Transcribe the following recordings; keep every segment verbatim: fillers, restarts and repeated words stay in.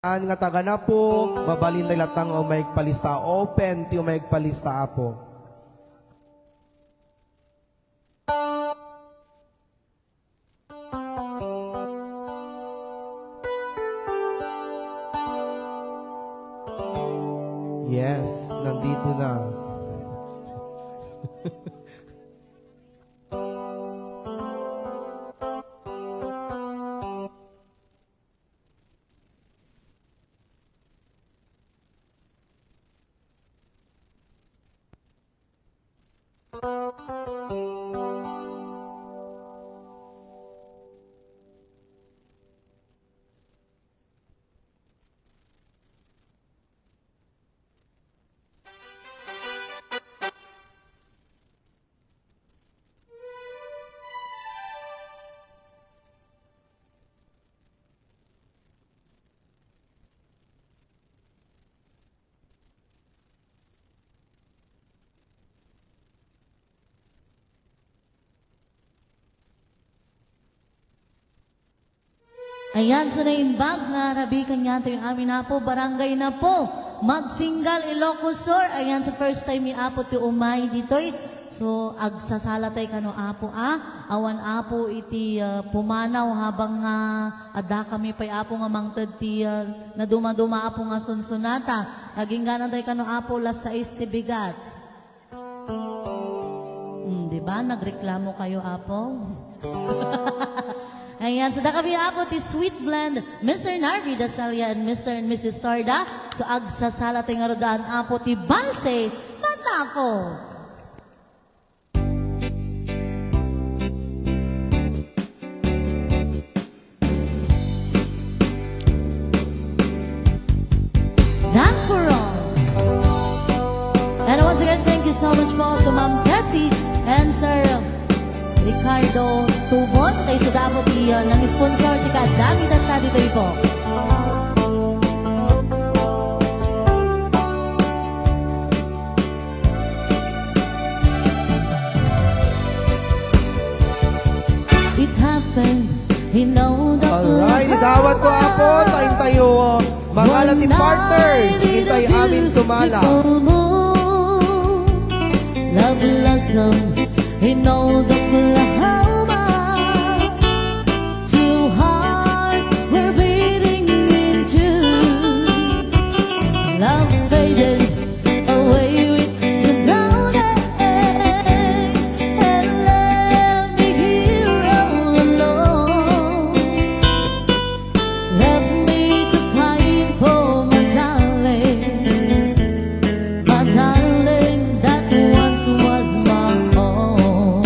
An nga taga Napo, mabalin tay latta nga umayeg palista. Open ti umayeg palista, Apo. Yes, nandito na. Ayan, so naimbag nga rabii kaniatoy amin, Apo, Barangay Napo, Magsingal, Ilocos Sur. Ayan, so first time mi, Apo, ti umay ditoy. So, agsasala tay kano, Apo, a. Awan, Apo, iti, ah, pumanaw habang nga adda kami pay, Apo, nga mangted ti, ah, nadumaduma, Apo, nga sunsonata. Agingganan tay kano, Apo, las sais ti bigat. Hmm, di ba? Nagreklamo kayo, Apo? Ayan, so dakami, Apo, ti Sweet Blend, Mister Narvi Dasalia and Mister and Missus Torda. So, agsasala tay ngarud, Apo, ti Banse Matapo. Dance for all. And once again, thank you so much po to Ma'am Tessie and Sir Ricardo Tubon. Kay sa damo ti, uh, nang sponsor ti kaadami tatta ditoy po. It happened, you know, the Alright, idawat ko, Apo, taintayo, uh, mangala ti partners, intay amin sumala. Love blossom in old Oklahoma. Two hearts were beating in two. Love faded away with the dawning and left me here all alone. Left me to pine for my darling, my darling that once was my own.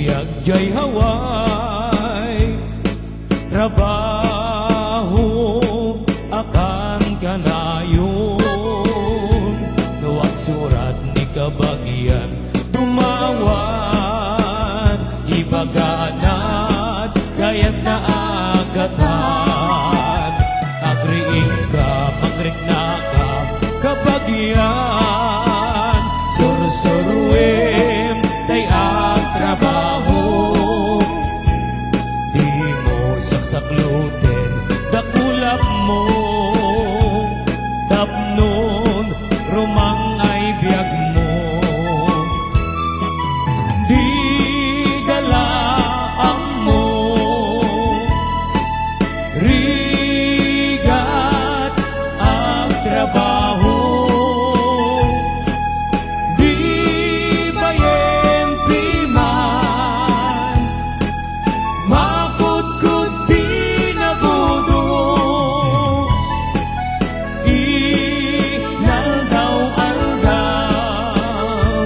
Biag jay Hawaii, trabaho, akan kanayon. No agsurat ni kabagian, dumawat, ibagaanat, kayatna a katan. Agriingka, pangriknaka, kabagian, sursuruem tay agtrabaho. Dimo saksakluten dakulapmo, tapnon rumang ay biagmo. Dida la ammo, rigat agtrabaho. Di bayen piman, makudkod ti nagudo. Inaldaw-aldaw,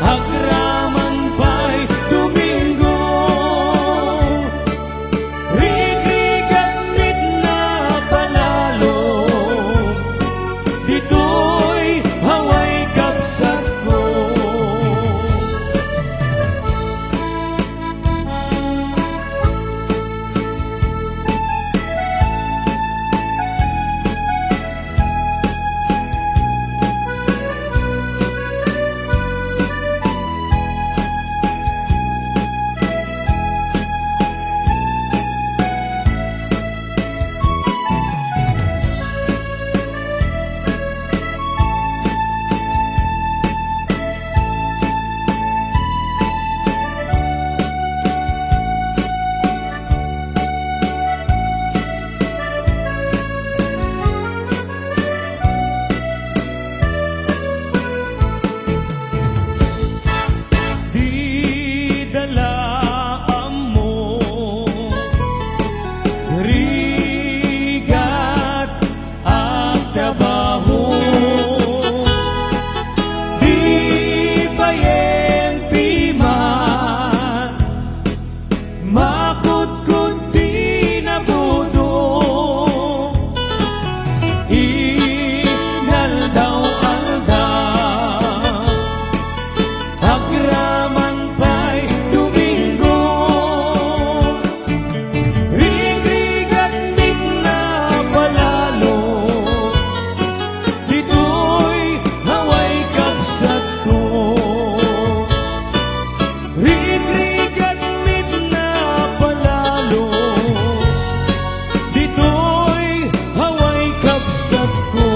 agraman pay Domingo. Rigrigat met napalalo, ditoy Hawaii kabsatko. Dida la ammo, rigat agtrabaho. Di bayen piman, makudkod ti nagudo. Inaldaw-aldaw, agraman pay Domingo. Rigrigat met napalalo, ditoy Hawaii kabsatko. Rigrigat met napalalo, ditoy Hawaii kabsatko.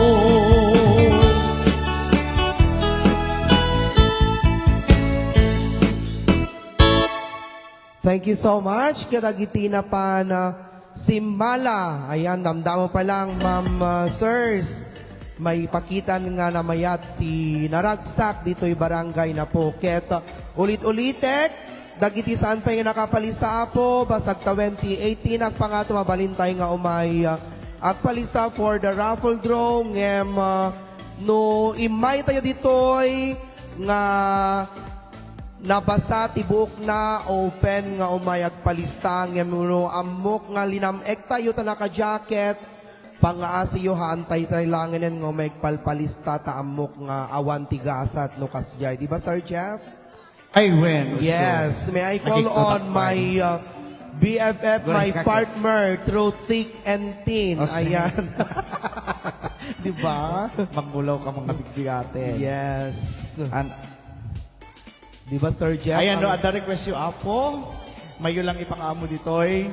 Thank you so much kadagiti napan, ah, simbala. Ayan, damdamo pa lang, ma'am, ah, sirs. Maipakitan nga namayat ti naragsak ditoy Barangay Napo. Ket, ah, ulit-ulitek, dagiti saan pay nga nakapalista, Apo, basag twenty eighteen, agpangatoy mabalin tayo nga umay, ah, agpalista for the raffle draw. Ngem, ah, no immay tayo ditoy nga nabasa ti buokna, open nga umay agpalista, ngem no ammok nga linam-ek tayo ta naka-jacket, pangaasiyo, haantay tayo langenen nga umay agpalpalista ta ammok nga awan ti gasat no kasdiay. Di ba, Sir Jeff? Ay, wen, yes. May I call on my, uh, B F F, my partner through thick and thin. Oh, sige. Ayan. Di ba? Mangulaw ka mga bigbigaten. Yes. An- Di ba, Sir Jeff? Ayan, no, adda request yu, Apo. Mayo lang ipakaammo ditoy.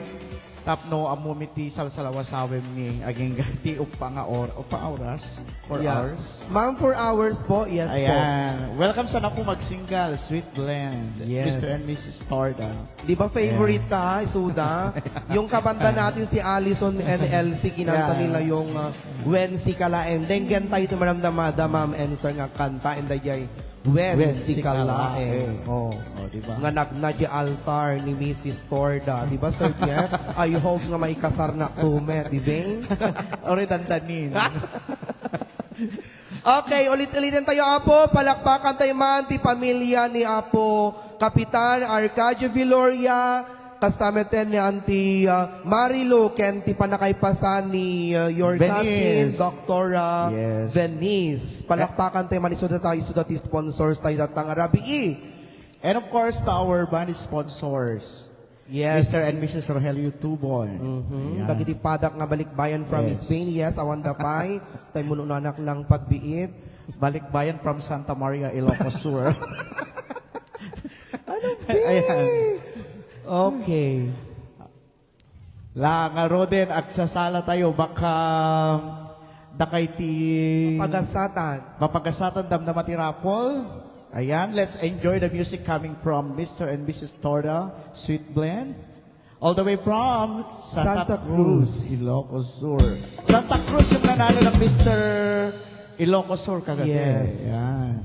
Tapno ammomi ti salsalawasawemmi agingga ti uppa nga or-, uppa nga oras? Four hours? Ma'am, four hours po. Yes po. Ayan. Welcome sana po mag-single, Sweet Blend. Yes. Mister and Missus Torda. Di ba favorite ta, Isuda? Yung kabanda natin si Allison and Elsie, kinanta nila yung, uh, Wen Sika Laeng. Denggen tayo ito, Madam Damada, Ma'am and Sir, nga kanta, and dayjay Wen Sika Laeng. Oh. Oh, di ba? Nga nagna di altar ni Missus Torda. Di ba, Sir Jeff? I hope nga maikasarnak tumet, di ba? Ore dandanin. Okay, ulit-ulitin tayo, Apo. Palakpakan tayo man ti pamilya ni Apo Kapitan Arcadio Viloria, kasta met ni Auntie, ah, Marilu, ken ti pannakaipasan ni, ah, your Venice. Cousin, Doctor, ah, Yes. Venice. Palakpakan tayo man, isuda tayo, isuda ti sponsors tayo, datang arabii. And of course, to our band sponsors. Yes. Mister and Missus Rogelio Tubon. Mhm. Ayan. Dagiti padak nga balikbayan from Yes. Spain. Yes, awan da pay. Tay mununanak lang pagbiit. Balikbayan from Santa Maria, Ilocos Sur. Ano, be? Ayan. Okay. La nga Roden, agsasala tayo. Baka dakay ti Mapagasatan. Mapagasatan, damdama ti raffle. Ayan, let's enjoy the music coming from Mister and Missus Torda, Sweet Blend. All the way from Santa Santa Cruz, Cruz. Ilocos Sur. Santa Cruz yung nanalo ng Mister Ilocos Sur kagabi. Yes. Ayan.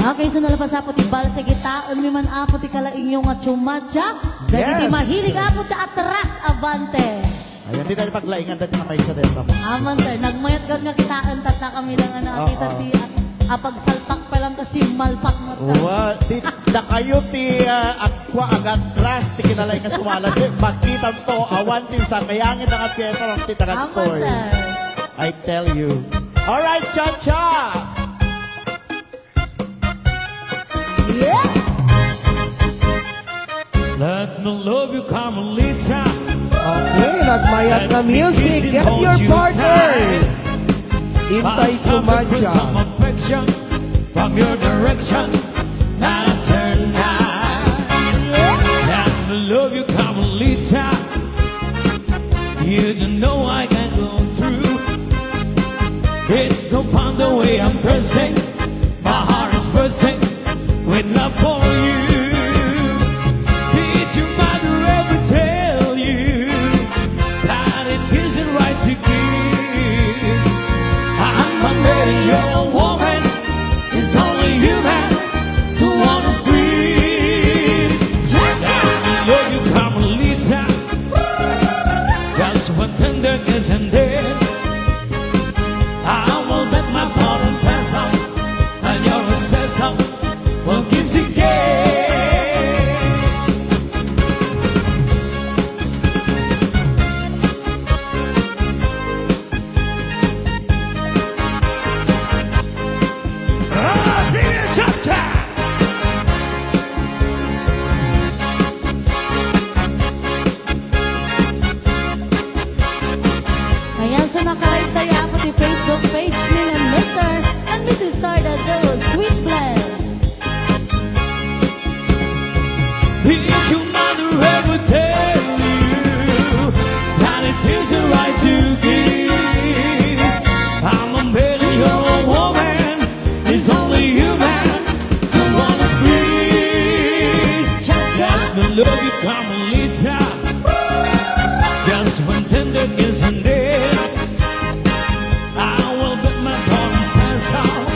Okay, so nalabas, Apo, ti balse, kitaenmi man, Apo, ti kalaingyo nga chumatsa. Dagiti Yes. mahilig, Apo, ti atras, abante. Ayan, di tayo paglaingan, dati na maysa dito. Aman, sir. Nagmayat gawd nga kitaen, tatta kami lang, ano, Oo. kita ti, ah, ah, pagsalpak pa lang, tas simmalpak mo ta. Wa, di, dakayo ti, ah, agkua, agatras, ti kinalaing nga sumala. Di, pagkitam to, awan ti sa kayangin nga pyesa, ang ti Aman, tagatkoy. sir. I tell you. All right, cha-cha! Yeah! Let me love you, Carmelita. Okay, nagmayat nga music. Get your partners. Intay Kumadya. Affection from your direction. Now turn now. Let me love you, Carmelita. You don't know I can go through. It's no fun the way I'm dressing. My heart is bursting with love for you. Did your mother ever tell you that it isn't right to kiss? I'm a man, you're a woman. It's only human to wanna squeeze. I love you, Carmelita. That's when tender is ended. I will bet my bottom pass out, and your recess out will kiss again. Ah, sige, cha-cha! Ayan, so naka-live tayo, Apo, ti Facebook page ni Mister and Missus Stardust, Sweet Blend. Did your mother ever tell you that it isn't right to kiss? I'm a man, you're a woman. It's only human to wanna squeeze. Just below you, Carmelita. Just when tender is indeed. I will bet my bottom pass out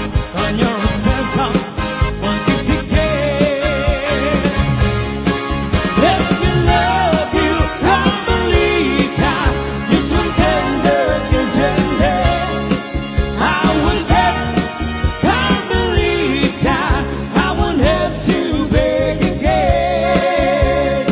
on your recess out. Let me love you, Carmelita, just one tender kiss and then I will beg, Carmelita, I won't have to beg again.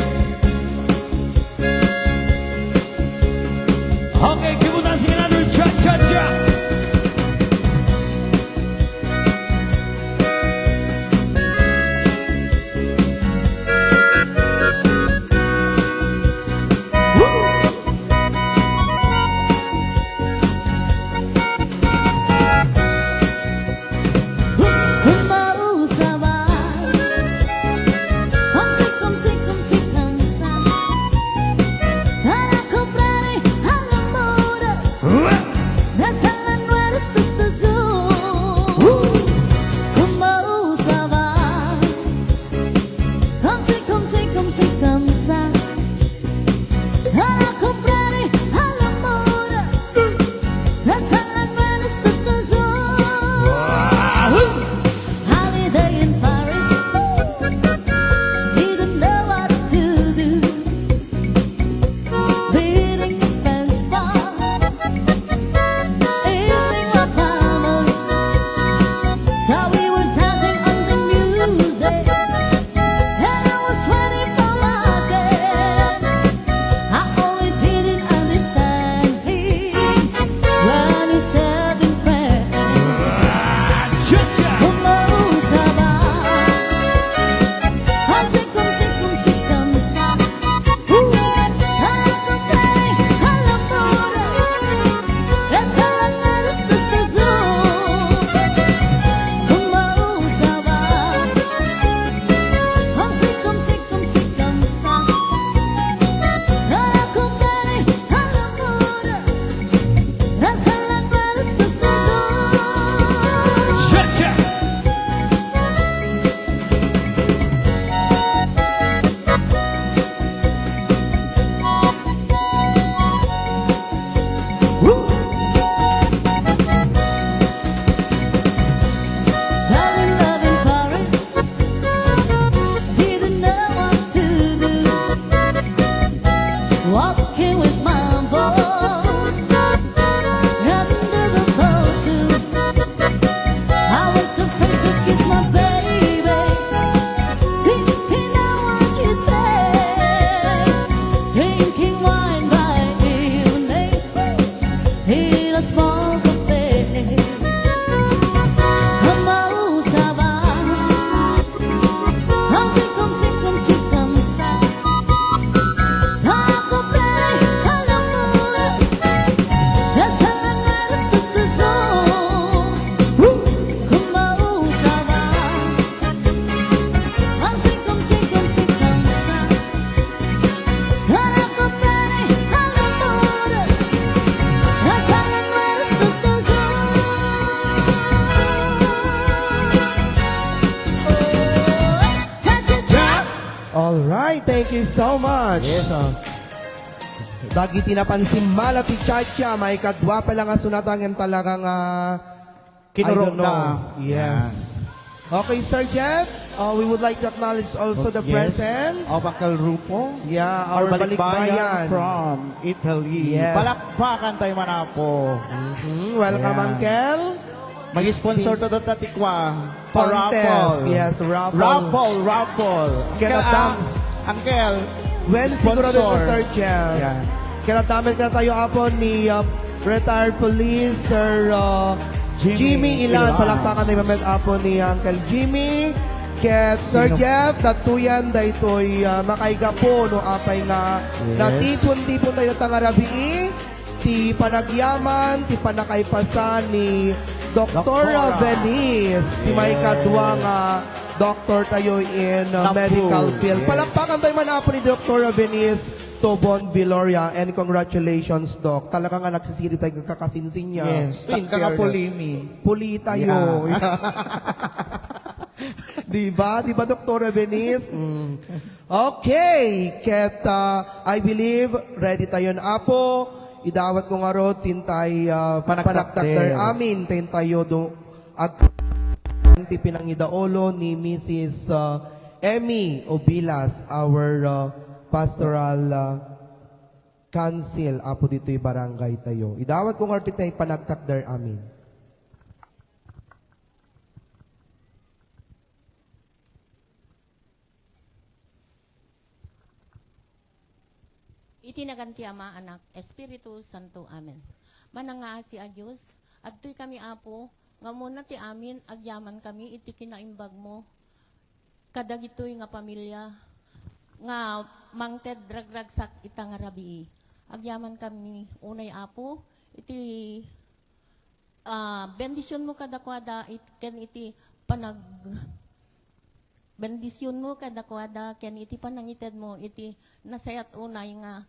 All right, thank you so much. Yes. Dagiti napansimmala ti Chacha, maikadua pa lang a sonata ngem talaga nga, I don't know. Kinurotna. Yes. Yeah. Okay, Sir Jeff, uh, we would like to acknowledge also the, yes, presence of Uncle Rufo, yeah, our, our balikbayan, balikbayan from Italy. Yes. Palakpakan tayo, manapo. Mhm. Welcome, yeah, Uncle. Mag-sponsor to, to, to, tikwa. Contest. Raffle. Yes, raffle. Raffle, raffle. Ken adda-, ah, Uncle, when sigurado, sponsor, Sir Jeff. Yeah. Ken adda met kenka tayo, Apo, ni, uh, retired police Sir, uh, Jimmy, Jimmy Ilan. Ilan. Palakpakan tayo met, Apo, ni Uncle Jimmy. Ket Sir, sino? Jeff, daytoyen daytoy, uh, makaigapu no apay nga, yes, natipon-tipon tayo ta nga rabii. Ti panagyaman, ti pannakaipasan ni Doktora, Doktora Venice, ti, yes, maikadua nga doktor tayo in, uh, Napo, medical field. Yes. Palakpakan tayo man, Apo, ni Doktora Venice Tobon Viloria, and congratulations, Doc. Talaga nga nagsisirib tayo kakasinsin niya. Yes, in fairness. Puli tayo. Yeah. Di ba? Di ba, Doktora Venice? Mm. Okay, ket, ah, I believe ready tayon, Apo. Idawat ko ngarud ti intay, ah, panagtakder, panagtakder amin, ti intayo do-, ag-, ti pinangidaulo ni Missus, ah, Emmy Obilas, our, ah, pastoral, ah, council, Apo, ditoy barangay tayo. Idawat ko ngarud ti intay panagtakder amin. Iti nagan ti Ama, Anak, Espiritu Santo. Amen. Manangngaasi a Dios, adtoy kami, Apo, nga umuna ti amin, agyaman kami iti kinaimbagmo kadagitoy nga pamilia nga mangted ragragsak ita nga rabii. Agyaman kami unay, Apo, iti, ah, bendisionmo kadakuada it-, ken iti panag-, bendisionmo kadakuada ken iti panangitedmo iti nasayaat unay nga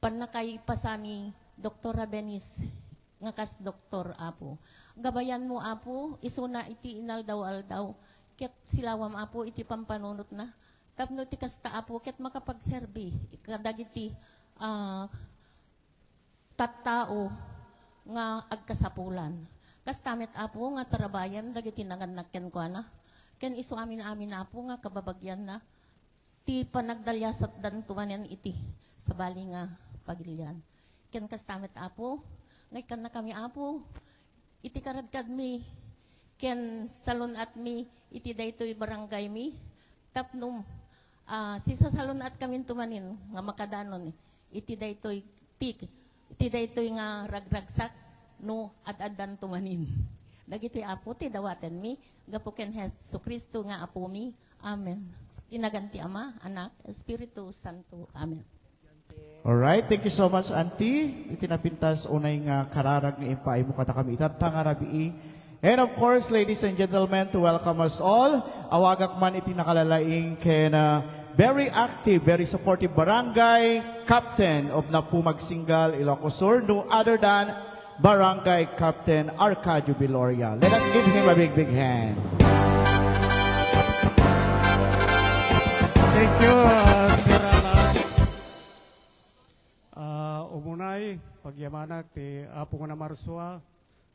pannakaipasan ni Doktora Venice nga kas doktor, Apo. Gabayanmo, Apo, isuna iti inaldaw-aldaw, ket silawam, Apo, iti pampanunotna. Tapno ti kasta, Apo, ket makapagserbi kadagiti, ah, tattao nga agkasapulan. Kasta met, Apo, nga tarabayan dagiti nagannak kenkuana. Ken isu amin-amin, Apo, nga kababagianna ti panagdaliasatdanto manen iti sabali nga pagilian. Ken kasta met, Apo, nga ikkannakami, Apo, iti karadkadmi ken salun-atmi iti daytoy barangaymi tapno, ah, sisasalun-atkaminto manen nga makadanon iti daytoy ti, iti daytoy nga ragragsak no ad-addanto manen. Dagitoy, Apo, ti dawatenmi gapu ken Jesu-Cristo nga Apomi. Amen. Iti nagan ti Ama, Anak, Espiritu Santo. Amen. Alright, thank you so much, Auntie. Iti napintas unay nga kararag nga impaaymo kadakami itatta nga rabii. And of course, ladies and gentlemen, to welcome us all, awagak man iti nakalalaing ken, uh, very active, very supportive barangay captain of Napu Magsingal, Ilocos Sur, no other than Barangay Captain Arcadio Viloria. Let us give him a big, big hand. Thank you, uh, Sir Alan. Ah, umunay, pagyamanak ti Apo nga namarsua,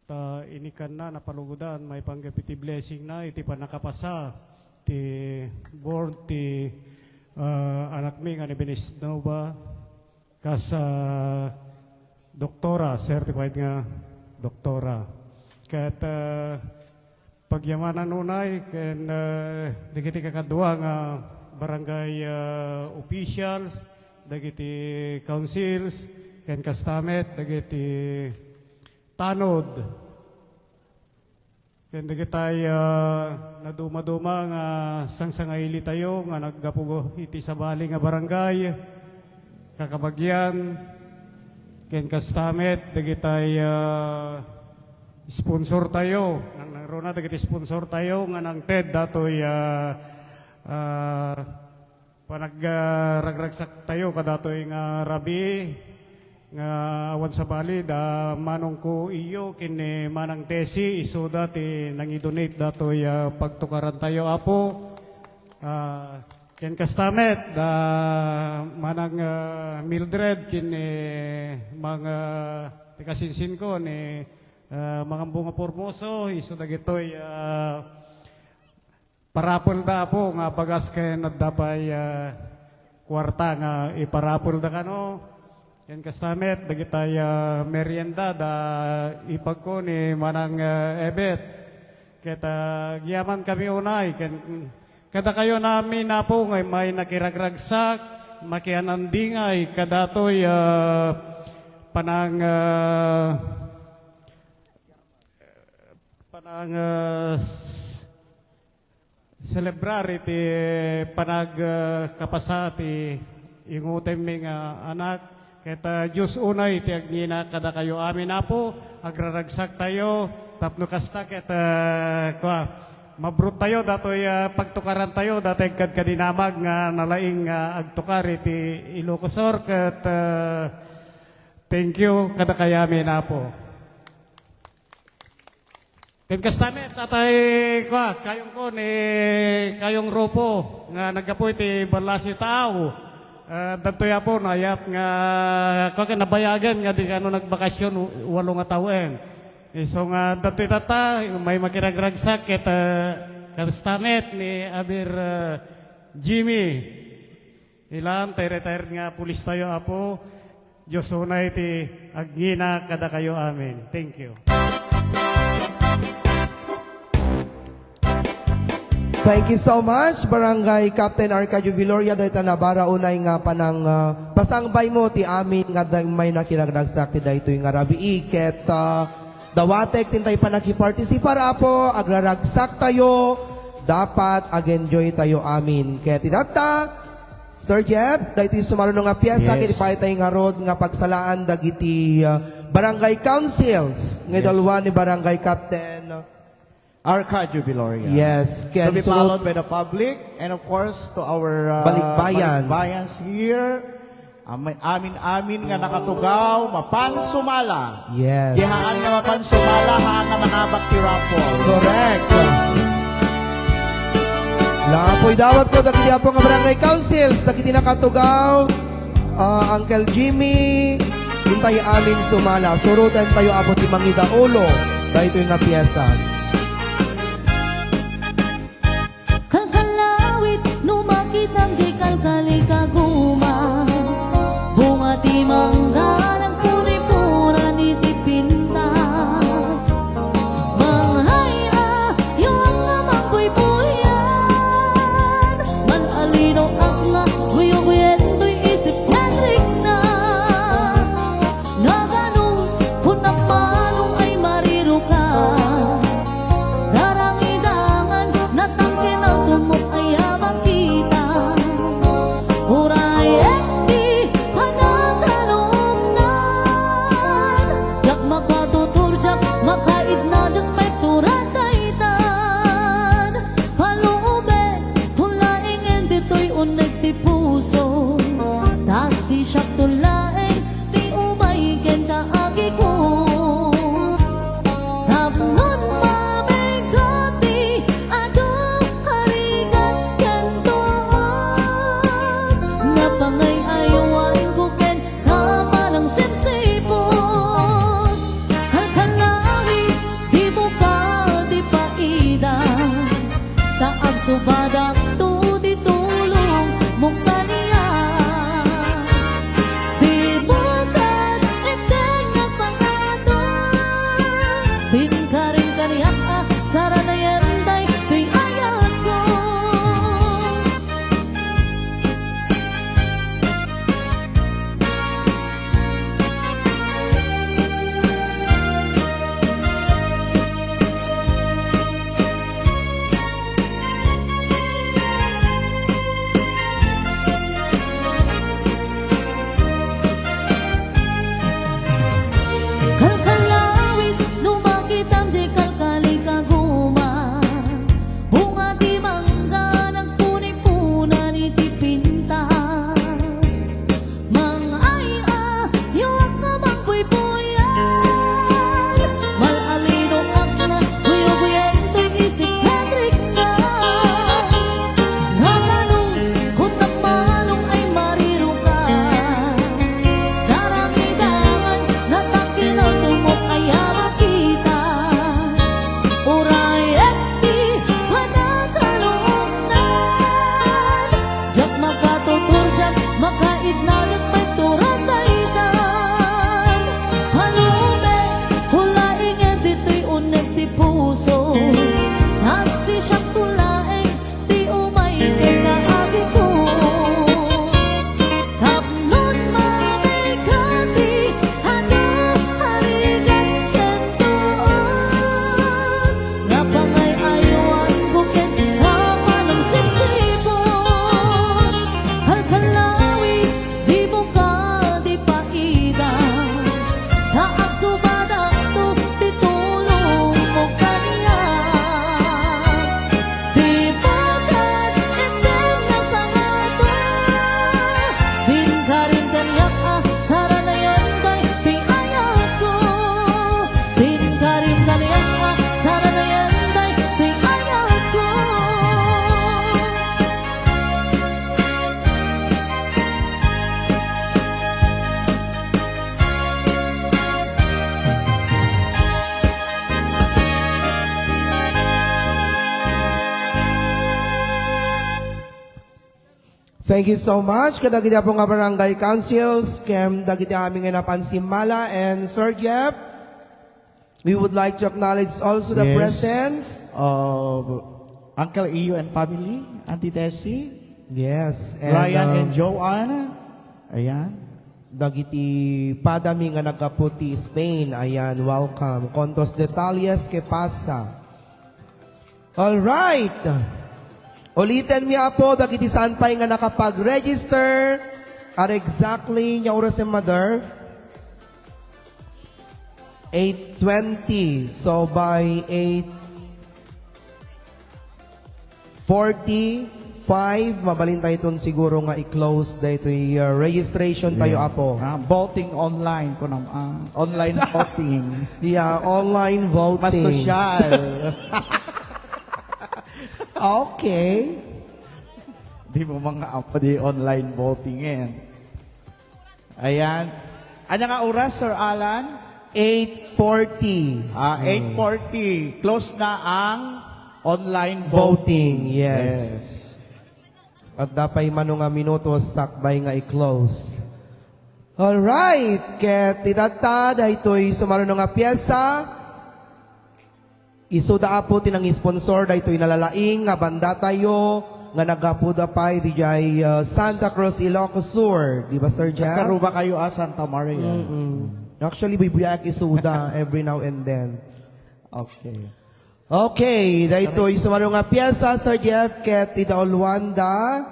ta inikanna napalugodan maipanggep iti blessing na iti pannakapasa ti board ti, ah, anakmi nga ni Benis Nova. Kas, ah, doktora, certified nga doktora. Ket, ah, pagyamanan unay ken, ah, dagiti kakadua nga barangay, ah, officials, dagiti councils, ken kasta met dagiti tanod. Ken dagitay, ah, nadumaduma nga sangsangaili tayo nga naggapu iti sabali nga barangay, kakabagian, ken kasta met dagitay, ah, sponsor tayo, nangnangruna dagiti sponsor tayo nga nangted datoy, ah, ah, panag-, ah, ragragsak tayo kadatoy nga rabii nga awan sabali da Manong Ko Iyo ken ni Manang Tessie, isuda ti nangidonate datoy, ah, pagtukaran tayo, Apo. Ah, Ken kasta met, da manang, ah, Mildred, ken ni Mang, ah, ti kasinsinko, ni, ah, Mang Ambong a Formoso, isu dagitoy, ah, parapelda, Apo, nga bagas ken adda pay, ah, kuarta nga iparapelda kano. Ken kasta met, dagitay, ah, merienda, da ipagko ni Manang, ah, Ebet. Ket, ah, agyamankami unay, ken, kadakayo amin, Apo, nga immay nakiragragsak, makian-andingay, kadatoy, ah, panang, ah, panang, ah, s-, celebrar iti panag, ah, kapasa ti ingutemmi nga anak. Ket, ah, Dios unay ti agngina kadakayo amin, Apo, agraragsaktayo tapno kasta ket, ah, kua, mabruttayo datoy, ah, pagtukarantayo, datoy agkadkadinamag nga nalaing nga agtukar iti Ilocos Sur ket, ah, thank you kadakayo amin, Apo. Ken kasta met, tatay, kua, kayongko ni Kayong Rupo, nga naggapu iti Balasi Tao. Ah, dadtoy, Apo, naayat nga, kua, ken nabayagen nga di kano nagbakasyon, walo nga tawen. Isu nga dadtoy tatta, may makiragragsak ket, ah, kasta met ni Aber, ah, Jimmy. Ilan ti retired nga pulis tayo, Apo. Dios unay ti agngina kadakayo amin. Thank you. Thank you so much, Barangay Captain Arcadio Viloria, dayta nabara unay nga panang, ah, pasangbaymo ti amin nga adda immay nakiragragsak ti daytoy nga rabii. Ket, ah, dawatek ti intay panakipartisipar, Apo, agraragsaktayo, dapat ag-enjoy tayo amin. Ket itatta, Sir Jeff, daytoy sumaruno nga piesa, yes, ket ipaytay ngarud nga pagsalaan dagiti, ah, barangay councils nga, yes, idalwa ni Barangay Captain Arcadio Viloria. Yes, to be followed by the public and of course to our, ah, balikbayans, balikbayans here. Amin, amin, amin nga nakatugaw, mapan sumala. Yes. Dihaan nga mapan sumala, ha, nga manabak ti raffle. Correct. Lapoy dawat ko, dagiti apo nga barangay councils, dagiti nakatugaw, ah, Uncle Jimmy, intay amin sumala. Suroten tayo, Apo, ti mangidaulo. Daytoy nga piesa. Kalkalawit no makitam diay kalkalikaguma. Bunga ti mangga nagpuripuran iti pintas. Manghay-ayo nga mangpuypuyan. Mal-alino ak nga guyoguyento isip ken rikna. Naganus, kun ammanong ay mariruka, darangidangan, natangken a tumok ay a makita. Uray iti panakanumnan, diak makatutur, diak makaidna, diak maituran daytan. Paluben, tulaengen ditoy uneg ti puso, ta sisiak tulaeng ti umay kenka, agiko. Tapnon mamegati adu a rigat ken tuok, napangay-aywanko kenka manang sipsipon. Kalkalawit, dimo ka ti paida, ta agsubadakto ti tulong mong kaniak. Makaidnaget pay turan daytan. Halumbe, hulaingen ditoy uneg ti puso. Nasisiak tulaeng ti umay ken nga agiko. Tapno mamay ka ti adu a rigat ken tuod nga pangay-aywanko ken kapanang sipsipon. Halkalawi, dimo kadi paida, ta agsubadak to ti tulongmo kaniak. Di bakad, imbag nga pangato. Din karim kaniak a saranayan daytoy ayatko. Din karim kaniak a saranayan daytoy ayatko. Thank you so much kadagiti apo nga barangay councils ken dagiti amin nga napan simmala. And Sir Jeff, we would like to acknowledge also the Yes. presence of Uncle Iyo and family, Auntie Tessie, Yes, and, Ryan and um, Joanne. Ayan. Dagiti padami nga naggapu ti Spain. Ayan, welcome. Cuantos detalles que pasa? All right. Uliten mi, Apo, dagiti saan pay nga nakapag-register. Are exactly nia oras, Mother? Eight twenty. So, by eight forty-five, mabalin tayton siguro nga i-close daytoy, uh, registration tayo, Yeah. Apo. Ah, voting online ko nam-, ah, online voting. Yeah, online voting. Mas sosyal. Okay. Di mo mga apo di online voting eh. Ayan. Ania nga oras, Sir Alan? Eight forty. Ah, Hmm. eight forty. Close na ang online Voting, voting. Yes. Yes. Adda pay mano nga minutos sakbay nga i-close. Alright, ket itatta daytoy sumaruno nga piesa. Isuda, Apo, ti nangisponsor daytoy nalalaing nga bandatayo nga naggapuda pay didiay, uh, Santa Cruz, Ilocos Sur. Di ba, Sir Jeff? Nagkaruba kayo, ah, Santa Maria. Mm-mm. Actually, buybuyaak isuda every now and then. Okay. Okay, daytoy sumaruno nga piesa, Sir Jeff, ket idauluanda.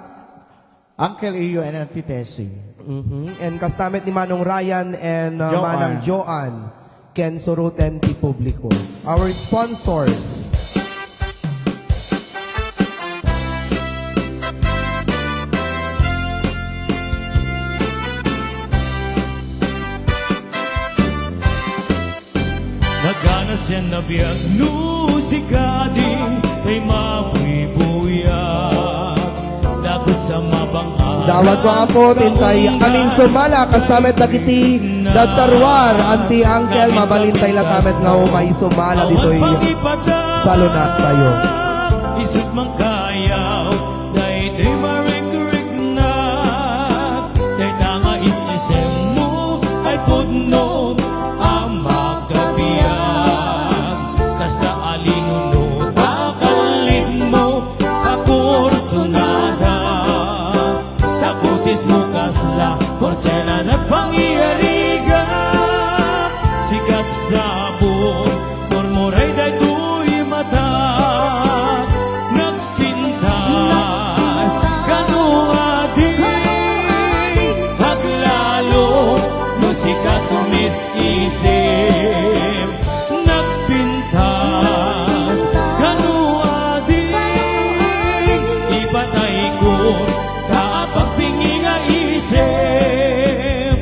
Uncle Iyo and Auntie Tessie. Mhm. And kasta met ni Manong Ryan and, uh, Joan. Manang Joan, ken suruten ti publiko. Our sponsors. Nagana sian a biag no sikadi tay mabuybuyak. Dagus a mabang-an. Dawat ko, Apo, tintay amin sumala, kasta met dagiti dadta ruar, auntie, uncle, mabalin tay latta met nga umay sumala ditoy salunat tayo. Isut man kayaw, daytoy marikriknak, dayta nga is-isemmo ay pudno a makabiag. Kasta a linuno a kallitmo a kursunada, ta kutismo kasla porsela nagpangyariga. Sikat sabon, murmuray daytoy mata, nagpintas kano adi, aglalo no sikat kumis-isip. Nagpintas kano adi, ipatayko ta apagpingi nga isip.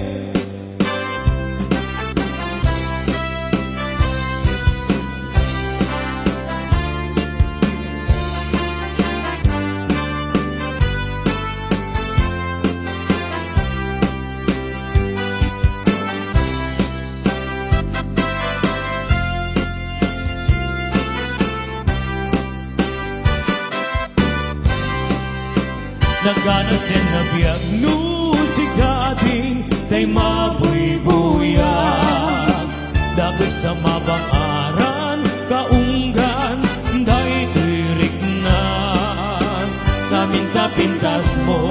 Gana sen a biag no sika a di tay mabuybuyak. Dakes a mabakaran kaunggan daytoy riknak. Naminta pintasmo,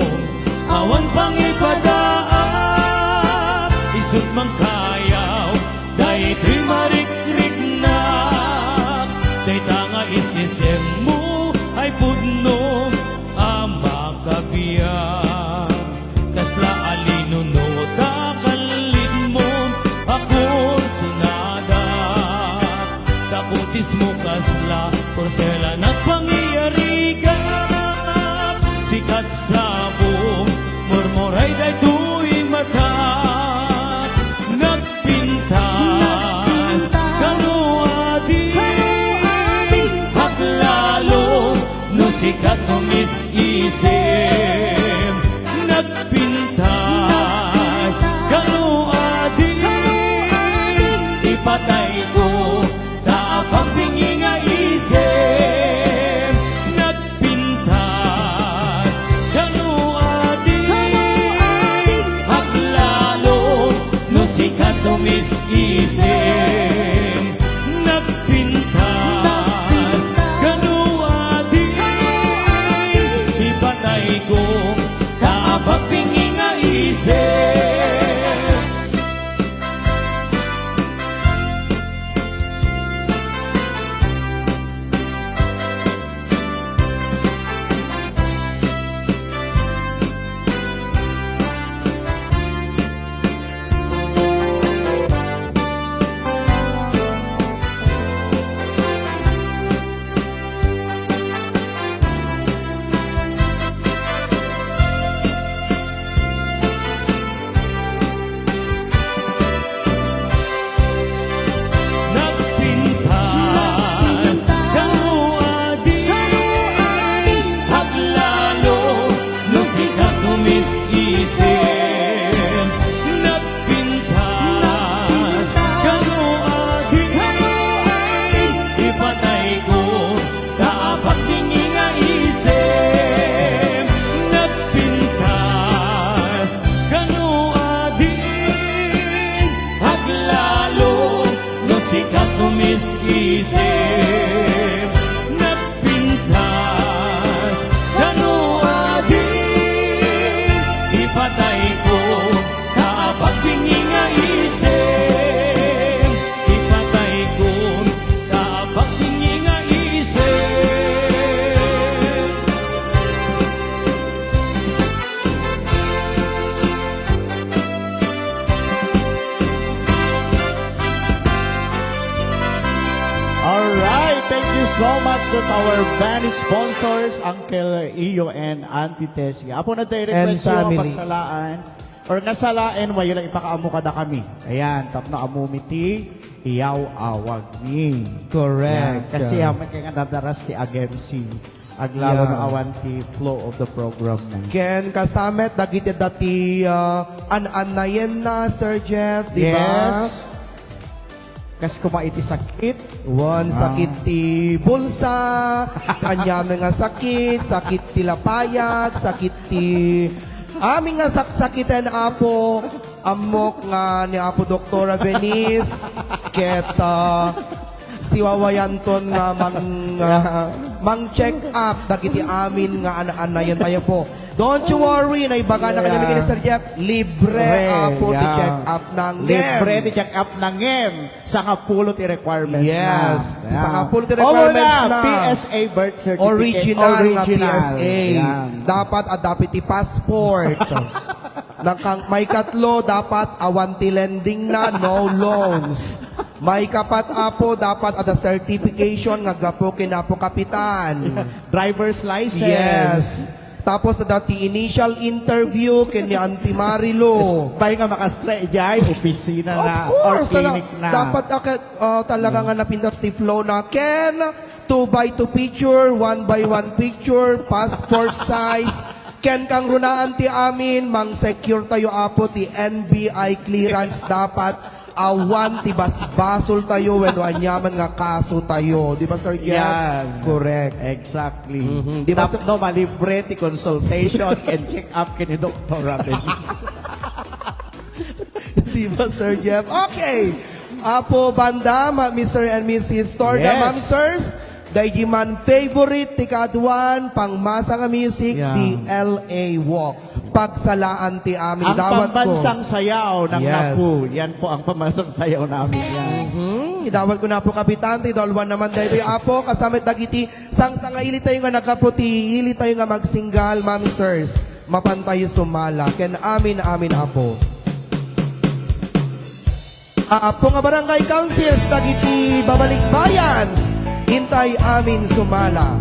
awan pangipadaak. Isut' mangkayaw, daytoy marikriknak. Dayta nga isisemmo ay pudno a makabiag. Kasla a linuno ta kallidmo a kursonadak. Takutismo kasla porselan a pangyarigak. Sikat sabong, murmuray daytoy matak. Nagpintas, kano adi, aglalo, no sikat no mis-isem. Nagpintas, kano adi, ipatayko, ta apagpingi nga isem. Nagpintas, kano adi, aglalo, no sikat no mis-isem. Nagpintas, kano adi, ipatayko, ta apagpingi nga isem. Nagpintas, kano adi, aglalo, no sikat no mis-isem. Nagpintas, kano adi, ipatayko, ta apagpingi nga isem. Nagpintas, kano adi, aglalo, no sikat no mis-isem. Nagpintas, kano adi, ipatayko, ta apagpingi nga isem. Ipatayko, ta apagpingi nga isem. Alright, thank you so much. That's our band sponsors, Uncle Iyo and Auntie Tessie. Apo na tayo And request yo, family. Pagsalaan. Or nga salaen, mayo lang ipakaammo kadakami. Ayan, tapno ammomi ti iyaw-awagmi. Correct. Ayan, kasi amin kay nga nadaras ti agem si aglalo Yeah. no awan ti flow of the program na. Ken kasta met dagiti dati, ah, an-annayenna, Sir Jeff, di ba? Yes. Kas kuma iti sakit. Wan, Ah. sakit ti bulsa, aniamin nga sakit, sakit ti lapayag, sakit ti amin nga saksakiten, Apo. Ammok nga ni Apo Doktora Venice, ket, ah, siwawayanton nga mang-, ah, mang-check up dagiti amin nga an-annayen tayo po. Don't you worry, naibaga na kanya Yeah. ni Mister Jeff, libre, Libre, Apo, ti yeah. check up na ngem. Libre ti check up na ngem. Sangapulo ti requirements Yes. na. Ayan. Sangapulo ti Una, requirements na. P S A birth certificate. Original nga Original. P S A. Ayan. Dapat adda pay ti passport. Nakang, maikatlo, dapat awan ti lending na, no loans. Maikapat, Apo, dapat adda certification nga gapu ken Apo Kapitan. Driver's license. Yes. Tapos adda ti initial interview ken ni Auntie Marilu. Bay nga makastre, jay, opisina na, Of course, or tala-, clinic na. dapat aka-, ah, talaga nga napintas ti flow na. Ken two by two picture, one by one picture, passport size. Ken kangrunaan ti amin, mang-secure tayo, Apo, ti N B I clearance dapat awan ti basbasoltayo wenno aniaman nga kasotayo. Di ba, Sir Jeff? Yan. Correct. Exactly. Mhm. Di ba, Sir Tapno malibre ti consultation and check-up ken ni Doktor Raven. Di ba, Sir Jeff? Okay. Apo Banda, ma-, Mister and Missus Torda, Yes. Ma'am, Sirs, daydi man favorite ti kaaduan, pangmasa nga music, Yeah. di L A Walk. Pagsalaan ti amin. Ang Idawat ko. pambansang sayaw ng Yes. Napu. Yan po ang pambansang sayaw namin yan. Mhm. Idawat ko na po, Kapitan, ti idawat naman daytoy, Apo, kasamit dagiti Sangsangaili tayo nga nagkaputi, ili tayo nga magsinggal, Ma'am, Sirs. Mapan tayo sumala. Ken amin, amin, Apo. Apo nga Barangay Councils, dagiti babalikbayans, intay amin sumala.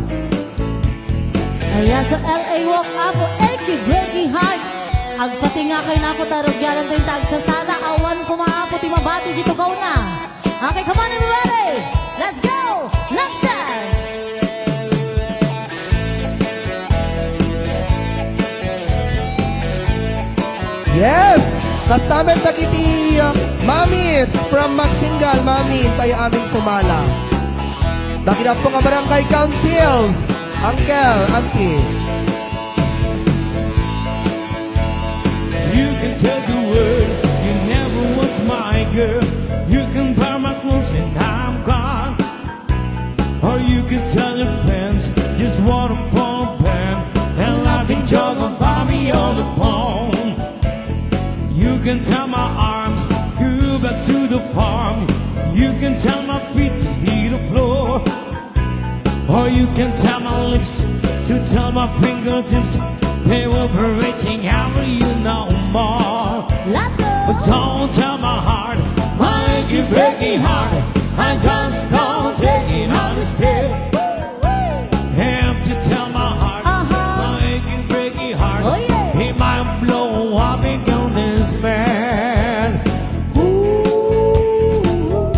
Ayan, sa L A Walk, Apo, Achy Breaky Heart. Agpatingga kayo na, Apo, ta rugianan tayo ta agsasala. Awan koma, Apo, ti mabati dito, gauna. Okay, come on, everybody! Let's go! Let's dance! Yes! Kasta met dagiti, uh, mommies from Magsinggal, mami, intay amin sumala. Dagiti apo nga barangay councils, uncle, auntie. You can tell the world you never was my girl. You can buy my clothes and I'm gone. Or you can tell your friends just wanna form a band and laughing joke about me on the phone. You can tell my arms go back to the farm. You can tell my feet to hit the floor. Or you can tell my lips to tell my fingertips they will be reaching out for you no more. Let's go. But don't tell my heart, my achy breaky heart, I just don't take it, understand. Have to tell my heart, Uh-huh. my achy breaky heart, Oh, yeah. he might blow up and kill this man. Ooh.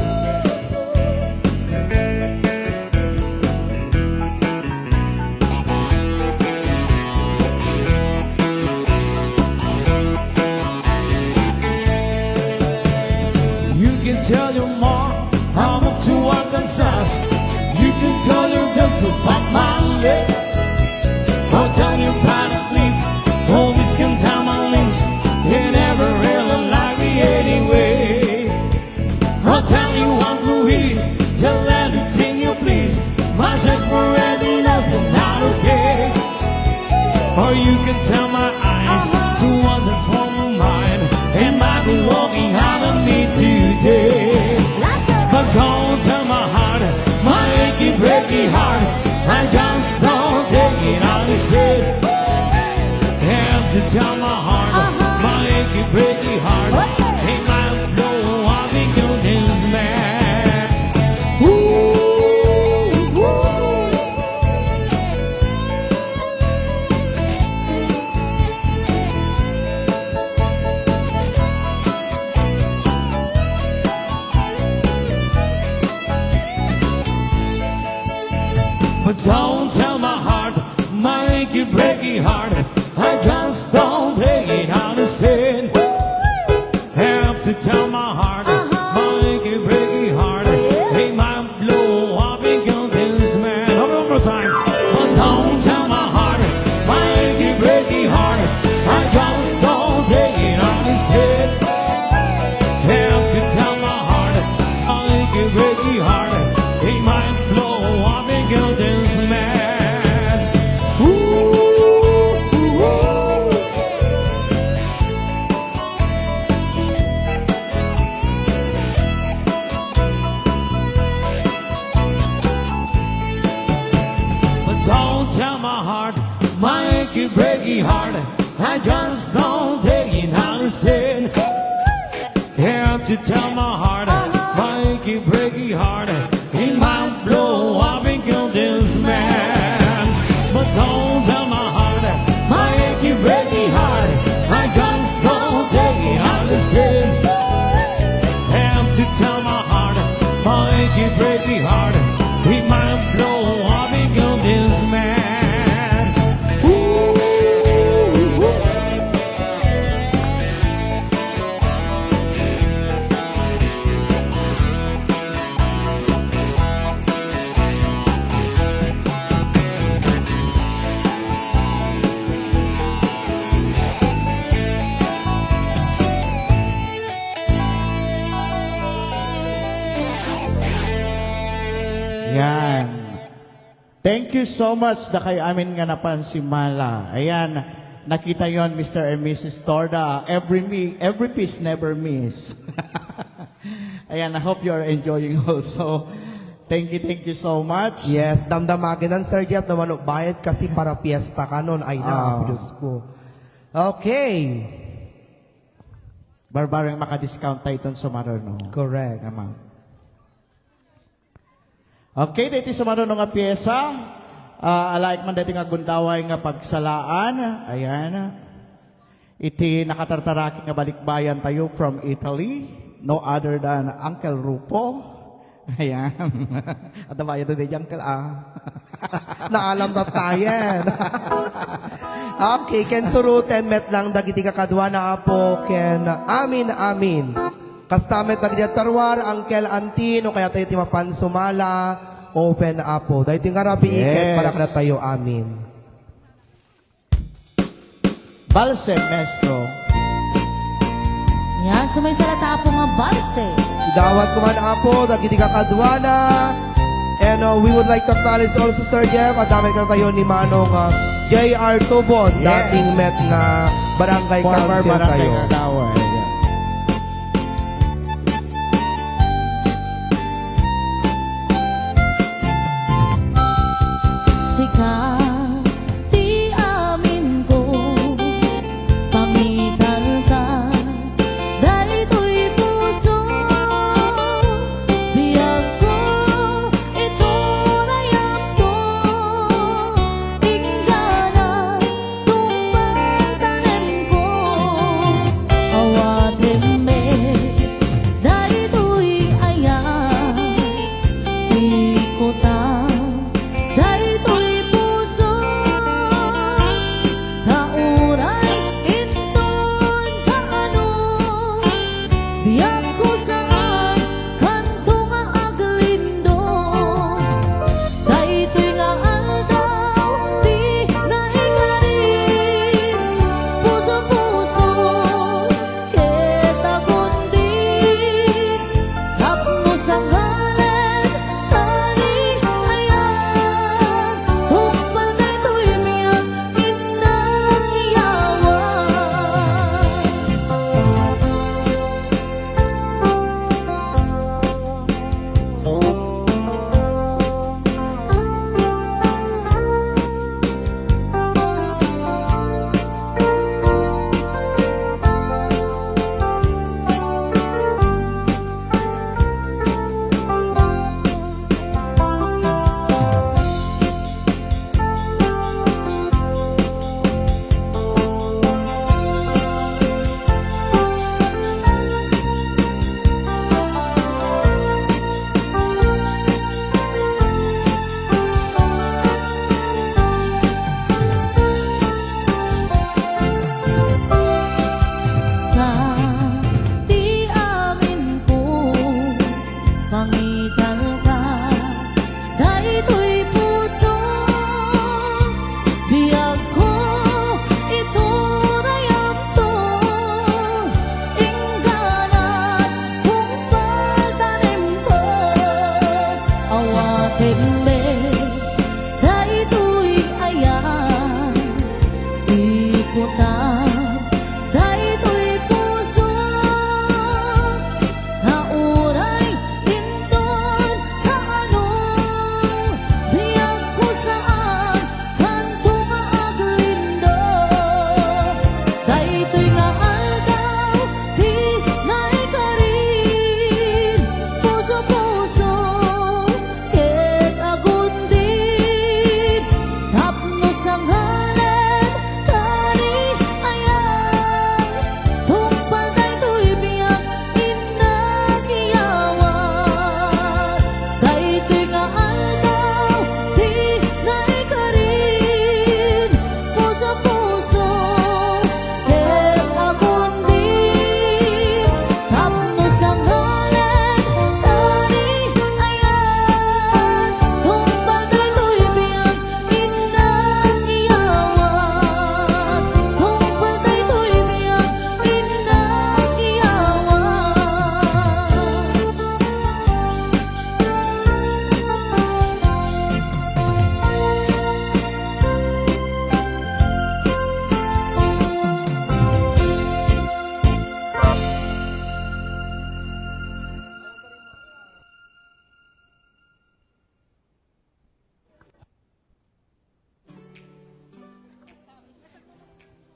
You can tell your mom I'm up to Arkansas. You can tell your dad to pop my leg. Or tell your brother, please, always can tell my lips. You never really like me anyway. I'll tell you what, Louise, tell anything you please. My temporary love's not okay. Or you can tell my eyes Uh-huh. to one's a former mine. And might be walking out on me today. Let's go. But don't tell my heart, my achy breaky heart. I just don't take it, understand. Have to tell my heart, Uh-huh. my achy breaky heart. Oh, yeah. He might blow up and kill this man. Ooh, ooh. But don't tell my heart, my achy breaky heart, I just don't take it, understand. Have to tell my heart, Uh-huh. my achy breaky heart, Oh, yeah. he might blow up and kill this man. One more time. But don't tell my heart, my achy breaky heart, I just don't take it, understand. Have to tell my heart, my achy breaky heart, he might blow up and kill this man. Ooh, ooh, ooh. But don't tell my heart, my achy breaky heart, I just don't take it, understand. Have to tell my heart, Uh-huh. my achy breaky heart, he might blow up and kill this man. But don't tell my heart, my achy breaky heart, I just don't take it, understand. Have to tell my heart, my achy breaky heart, he might blow up and kill this man. Ooh, ooh. Thank you so much, dakay amin nga napansimala. Ayan, nakita yon, Mister and Missus Torda. Every mi every piece never miss. Ayan, I hope you are enjoying also. Thank you, thank you so much. Yes, damdamagen, Sir Jeff, no mano, bayad kasi para piyesta kanon. Ay na, Ah. Diyos ko. Okay. Barbareng maka-discount tayo iton sumaruno. Correct. Tama. Okay, daytoy sumaruno nga piyesa, ah, alaek man daytoy nga gundaway nga pagsalaan. Ayan. Iti nakatartaraki nga balikbayan tayo from Italy, no other than Uncle Rupo. Ayan. Adda bayad daydi, Uncle, ah. Naalam na tayen. Okay, ken suruten met lang dagiti kakaduana, Apo, ken amin, amin. Kasta met dagiti agtaruar, Uncle, Auntie, no kayat tayo ti mapansumala, open, Apo. Daytoy nga rabii, ket Yes. para kadatayo amin. Balse, maestro. Yan, sumaysara ta, Apo, nga balse. Idawat ko man, Apo, dagiti kakaduana. And, uh, we would like to acknowledge also, Sir Jeff, adda met kadatayo ni Manong, uh, J R Tubon, Yes. dating met nga barangay Former council barangay tayo. Kagawad. Sika ti aminko, pangitalka daytoy puso, biagko, iturayakto, inggana, tungpal tanemko. Awan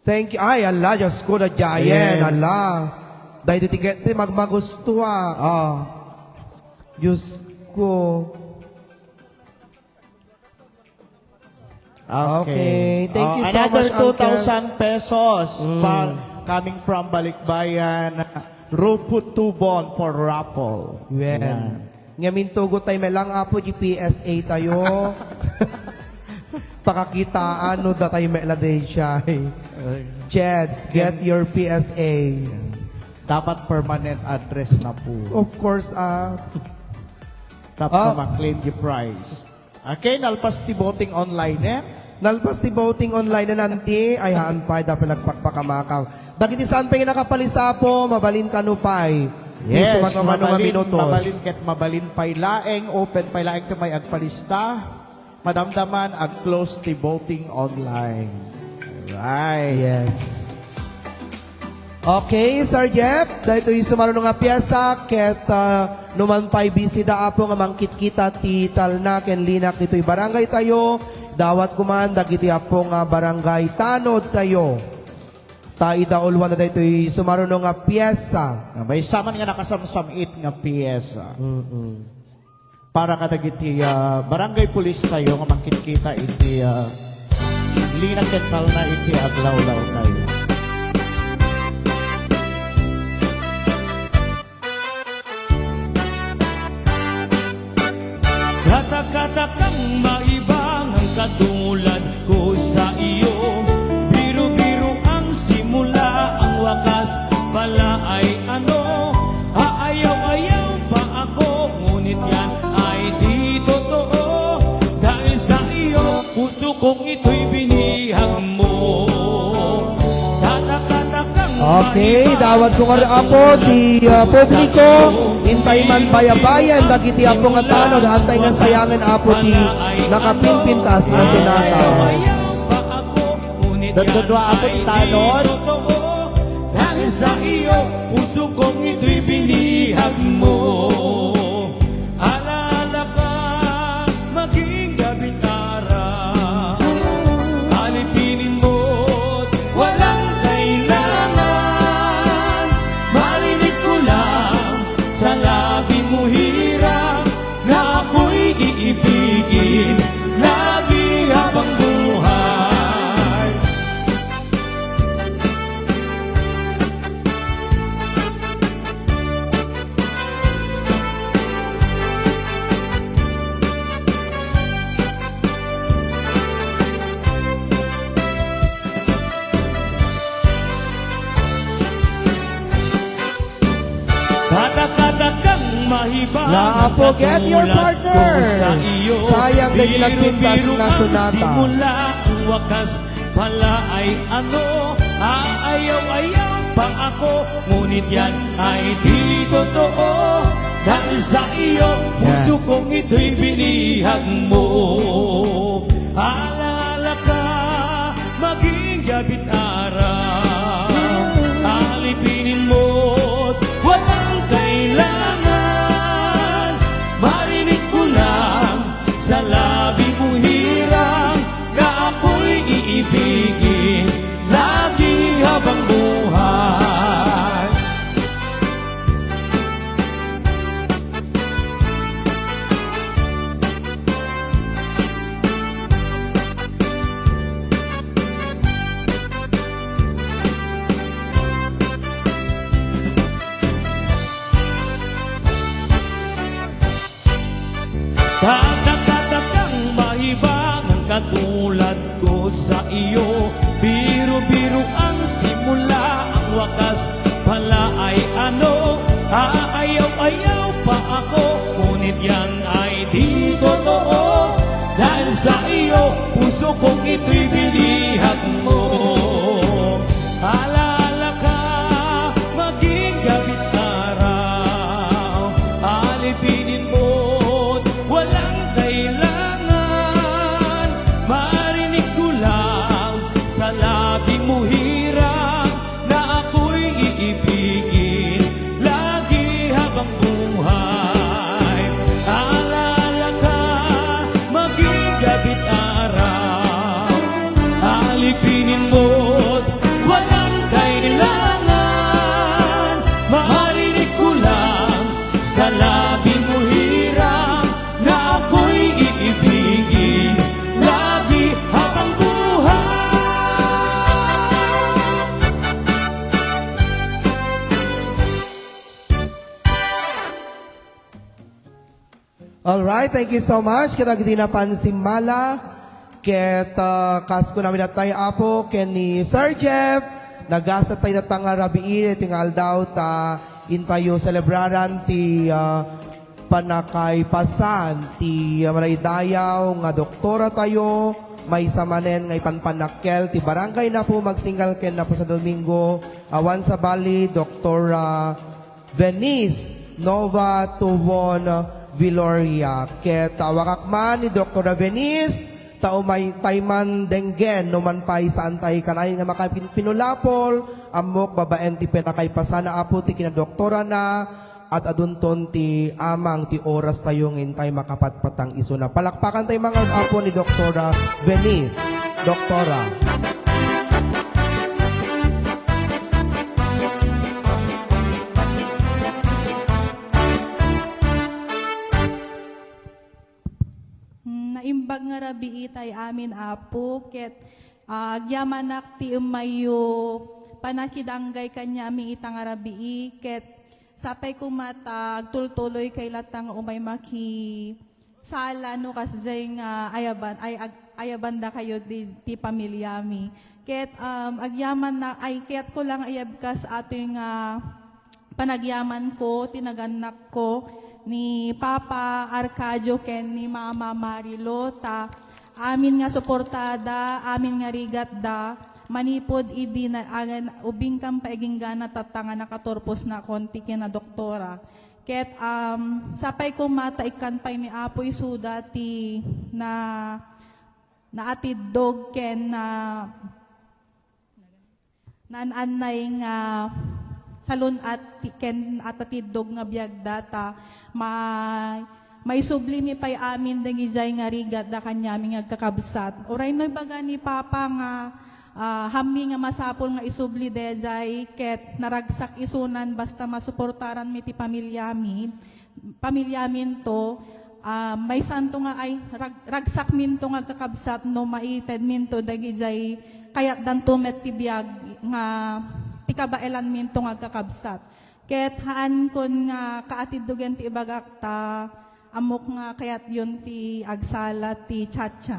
Thank you. Ay, ala, Diyos ko, nadyayen, Ayan. ala. Dahil ti tiket, ti magmagustuak. Ah. Diyos ko. Okay. Okay. Thank Oh, you so another much, Uncle. two thousand pesos Mm. pa, coming from Balikbayan, Rupo Tubon for raffle. Wen. Ayan. Ngamin tugot tayo met lang, Apo, di P S A tayo. Pakakitaan, no, da tayo met la, day siya. Ay. Jeds, get Yan. your P S A. Dapat permanent address na po. Of course, ah. Tapos Ah. na ma-claim the prize. Okay, nalpas ti voting online, eh? Nalpas ti voting online, eh, nanti. Ay, haan pay, dapat nagpakpakamakaw. Dagiti saan pay nakapalista, Apo, mabalin kano pay? Yes, Isu mano-mano nga mabalin, minutos. mabalin ket mabalin pay laeng, open pay laeng ti may agpalista. Madamdaman, ag-close ti voting online. Right. Yes. Okay, Sir Jeff, daytoy sumaruno nga piesa, ket, ah, numan pay bisida, Apo, nga mangkitkita ti talna ken linak ditoy barangay tayo, dawat kuman dagiti, Apo, nga barangay tanod tayo. Ta idaulwan na daytoy sumaruno nga piesa. Ah, maysa man nga nakasamsam-it nga piesa. Mm-mm. Para kadagiti, ah, barangay police tayo nga mangkitkita iti, ah, linak ken talna iti aglawlaw tayo. Katakatakang maibangan katulad ko sa iyo. Biru-biro ang simula, ang wakas pala ay ano. Aayaw-ayaw pa ako, ngunit yan ay di totoo. Dahil sa iyo, puso kong ito'y binihag mo. Katakatakang Okay, dawat ko nga, Apo, ti, ah, publiko, intay man bayabayan dagiti, Apo, nga tanod, hantay nga sayangen, Apo, ti nakapimpintas nga sonatas. Dagdagwa, Apo, ti tanod. Dahil sa iyo, puso kong ito'y binihag mo. Alaala ka, maging gabitara. Alipinin mo't walang kailangan. Marinig ko lang sa labi mo hirap na ako'y iibigin lagi habang buhay. Katakatakang mahiba La, Apo, get your partner. Sayang, dahil nagpintas na sonata. Simula ang wakas pala ay ano, aayaw-ayaw pa ako, ngunit yan ay di totoo. Dahil sa iyo, puso kong ito'y binihag mo. Alaala ka, maging gabitara. Alipinin mo't walang kailangan. Marinig ko lang sa labi mo hirang na ako'y iibigin lagi habang buhay. Katakatakang mahibangan katulad ko sa iyo. Biru-biro ang simula, ang wakas pala ay ano. Aayaw-ayaw pa ako, ngunit yan ay di totoo. Dahil sa iyo, puso kong ito'y binihag mo. Alaala ka, maging gabit araw. Alipinin mo't walang kailangan. Marinig ko lang sa labi mo hirap. Alright, thank you so much. Kadagiti napan simmala, ket, ah, kas kunami datay, Apo, ken ni Sir Jeff, nagasat tayo datang nga rabii, iti nga aldaw, ta intayo selebraran ti, ah, panakaipasan ti, ah, manaydayaw nga doktora tayo, maysa manen nga ipanpannakkel ti barangay Napo Magsingal ken Napo Santo Domingo, awan sabali, Doktora Venice Nova Tubon Viloria. Ket awagak man ni Doktora Venice, ta umay tay man denggen, no man pay saan tay kanayon nga makapin-, pinulapol, ammok babaen ti pinakaipasana, Apo, ti kinadoktorana, at adunton ti amang ti oras tayo ngin tay makapatpatang isuna. Palakpakan tay mga Apo ni Doktora Venice. Doktora. Mm, naimbag nga rabii tay amin, Apo, ket, ah, agyamanak ti emmayyo panakidanggay kaniami ita nga rabii, ket sapay koma ta agtultuloy kay latta nga umay makisala no kasdiay nga ayaban, ay, ag-, ayabandakayo ti, ti pamiliami. Ket, um, agyaman na, ay, kayatko lang ayabkas atoy nga panagyamanko, ti nagannakko, ni Papa Arcadio ken ni Mama Marilo, ta amin nga suportada, amin nga rigatda, manipud idi na-, agan-, ubingkan pay ginggana tatta nga nakaturposnakon ti kinadoktora. Ket, um, sapay koma ta ikkan pay ni Apo isuda ti na-, naatiddog ken na-, naan-annay nga salun-at ti-, ken atatiddog nga biagda ta ma-, maisublimi pay amin dagidiay nga rigatda kaniami nga agkakabsat. Uray no ibaga ni Papa nga, ah, hammi nga masapul nga isubli daydiay ket naragsak isunan basta masuportaranmi ti pamiliami, pamilyaminto, ah, maysanto nga ay rag-, ragsakminto nga agkakabsat no maitedminto dagidiay kayatdanto met ti biag nga ti kabaelanminto nga agkakabsat. Ket haankon nga kaatiddogen ti ibagak ta ammok nga kayatyon ti agsala ti chacha.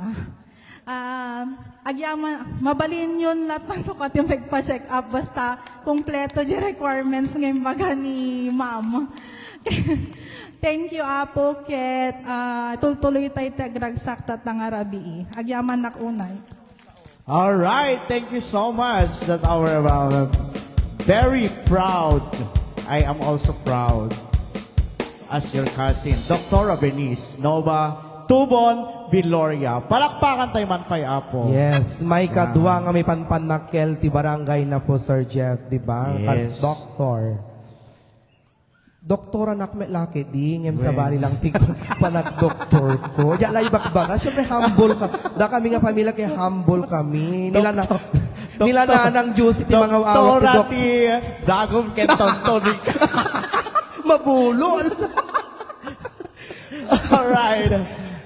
Ah, agyama-, mabalinyon latta no kua ti magpa-check up basta kumpleto di requirements nga imbaga ni ma'am. Thank you, Apo, ket, ah, tultuloy tay ti agragsak tatta nga rabii. Agyamanak unay. All right, thank you so much. That our, uh, very proud. I am also proud as your cousin, Doktora Venice Nova Tubon Viloria. Palakpakan tayo man pay, Apo. Yes, may kadua nga may panpanakkel ti barangay Napo, Sir Jeff, di ba? Yes. Kas doktor. Doktoranak met la ketdi, ngem sabali lang ti panagdoktorko. Diak la ibagbaga, siyempre humble ka. Da kami nga pamilya ket humble kami. Nila na, nila Nanang Juicy ti mga awak ti doktor. Doktora ti dagum ken tontonik. Mabulo. Alright.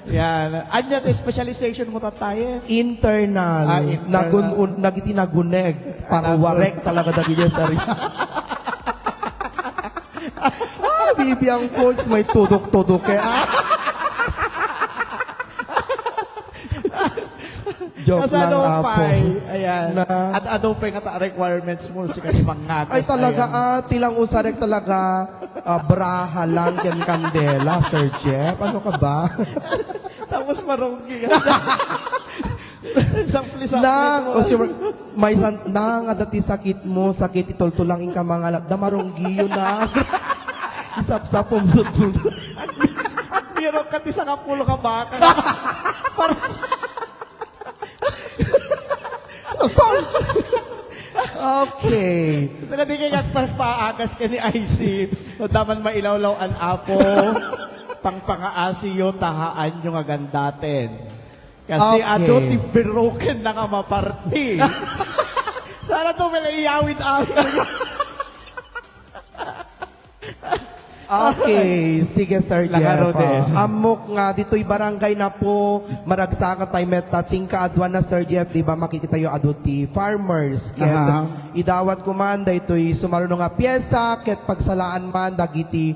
Yan. Ania ti specialization mo, tatay? Internal. Ah, internal. Nagun-, un-, nagiti naguneg. Paruwarek talaga dagiti sari. Ah, bibiang ko, it's may tudok-tudok eh. Ah. Joke lang, Apo. Ayan. At ano pa nga ta-, requirements mo, si kani mangagas. Ay, talaga, ayan. Ah, ti lang usarek talaga, ah, braha lang ken kandela, Sir Jeff. Ano ka ba? Tapos marunggi ka. Sampli-sampli na, mo. O, sir, may san-, na nga dati sakit mo, sakit itultulang inka mangalat, da marunggi yun na. Isapsap mo, tutultol. Biro ka ti sangapulo ka baka. Para Okay. Saka di kay agpaspaagas ka ni I C. No, daman mailawlaw an Apo. Pangpangaasiyo, tahaanyo nga gandaten. Kasi okay. Adu ti broken na nga maparti. Sana to, may iyawid-awid. Okay, sige, Sir Jeff. Ammok nga ditoy barangay Napo, maragsakan tayo met, ta singkaaduan na, Sir Jeff, di ba, makikitayo adu ti farmers. Ket idawat ko man daytoy sumaruno nga piesa, ket pagsalaan man dagiti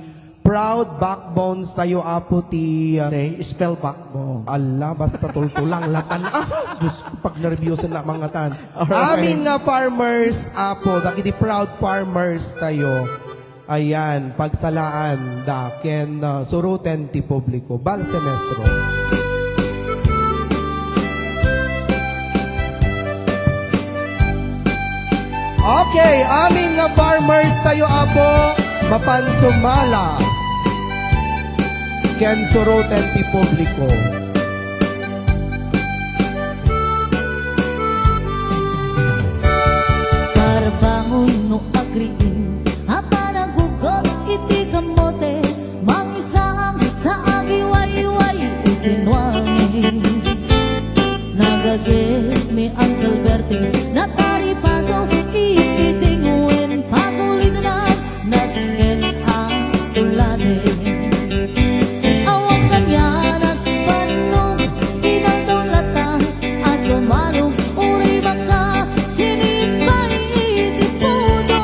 Proud backbones tayo, Apo, ti, uh, Okay, spell backbone. Ala, basta tultulang latan. Ah, Diyos ko, pag nervyoso na mga tan. Alright. Amin nga farmers, Apo, dagiti proud farmers tayo. Ayan, pagsalaan da ken, uh, suruten ti publiko. Balse, maestro. Okay, amin nga farmers tayo, Apo, mapan sumala ken suruten ti publiko. Tarbangon no agriing a panagugot iti kamote, mangisaang sa agiwayway iti nuangin. Nagaged ni Uncle Berting, nataripado iti tingwen, pagulidna nasken a tulade. Awan kanianan bannog, inaldaw latta a sumalog, uray baka sinimbay iti puto.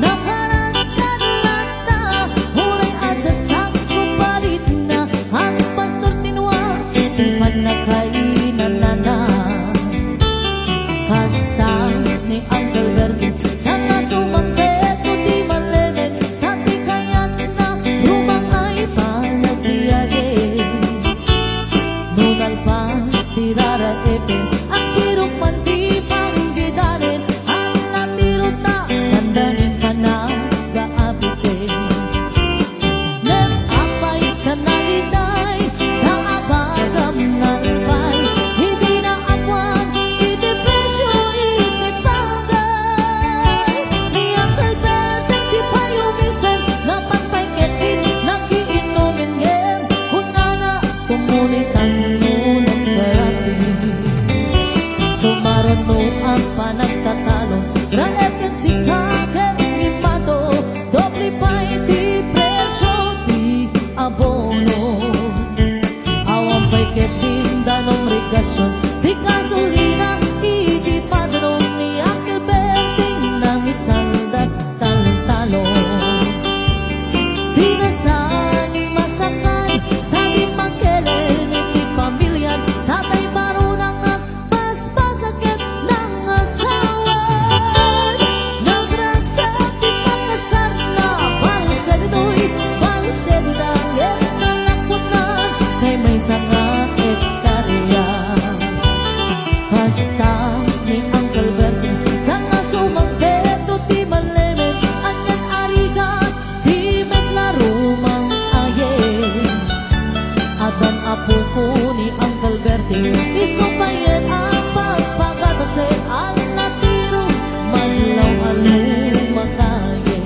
Nakarattan latta, uray adda sakko palitna, agpastor ti nuang ti pannakainanana. Kasta ni Uncle Berting, saan a sumangpet ti malemed, ta ti kayatna rumang ay panagbiage. No nalpas ti raraepen, agbirok man ti panggidanen, ala ti rota, tanda ni panaggaabiten. Ngem apay ta naliday, ta abagam nalpay, idi naapuan iti presio iti pagay. Ni Uncle Berting ti payumisen, napan pay ket ti nagiinumen ngem, kunana, sumuni tanno nagserati. Sumaruno a panagtatalo, raep ken sika ken ni Mato, doble pay ti presio ti abono. Awan pay ket ti danum regasion, ti gasolina iti padron ni Uncle Berting, nangisalda talon-talon. Di na saan masakay, ta di mangkelen iti pamilian, tatay barunang basbasa ket nangasawan. Nagragsak ti pakasarna, balse ditoy, balse dita, ngem nalakutna, kay maysa nga hektarya. Kasta ni Uncle Berting, saan a sumangpet ti malemed, anian a rigat ti met la rumang ayen. Addan a puko ni Uncle Berting, isu payen a pagpagatasen, ala ti rumadlaw a lumakayen.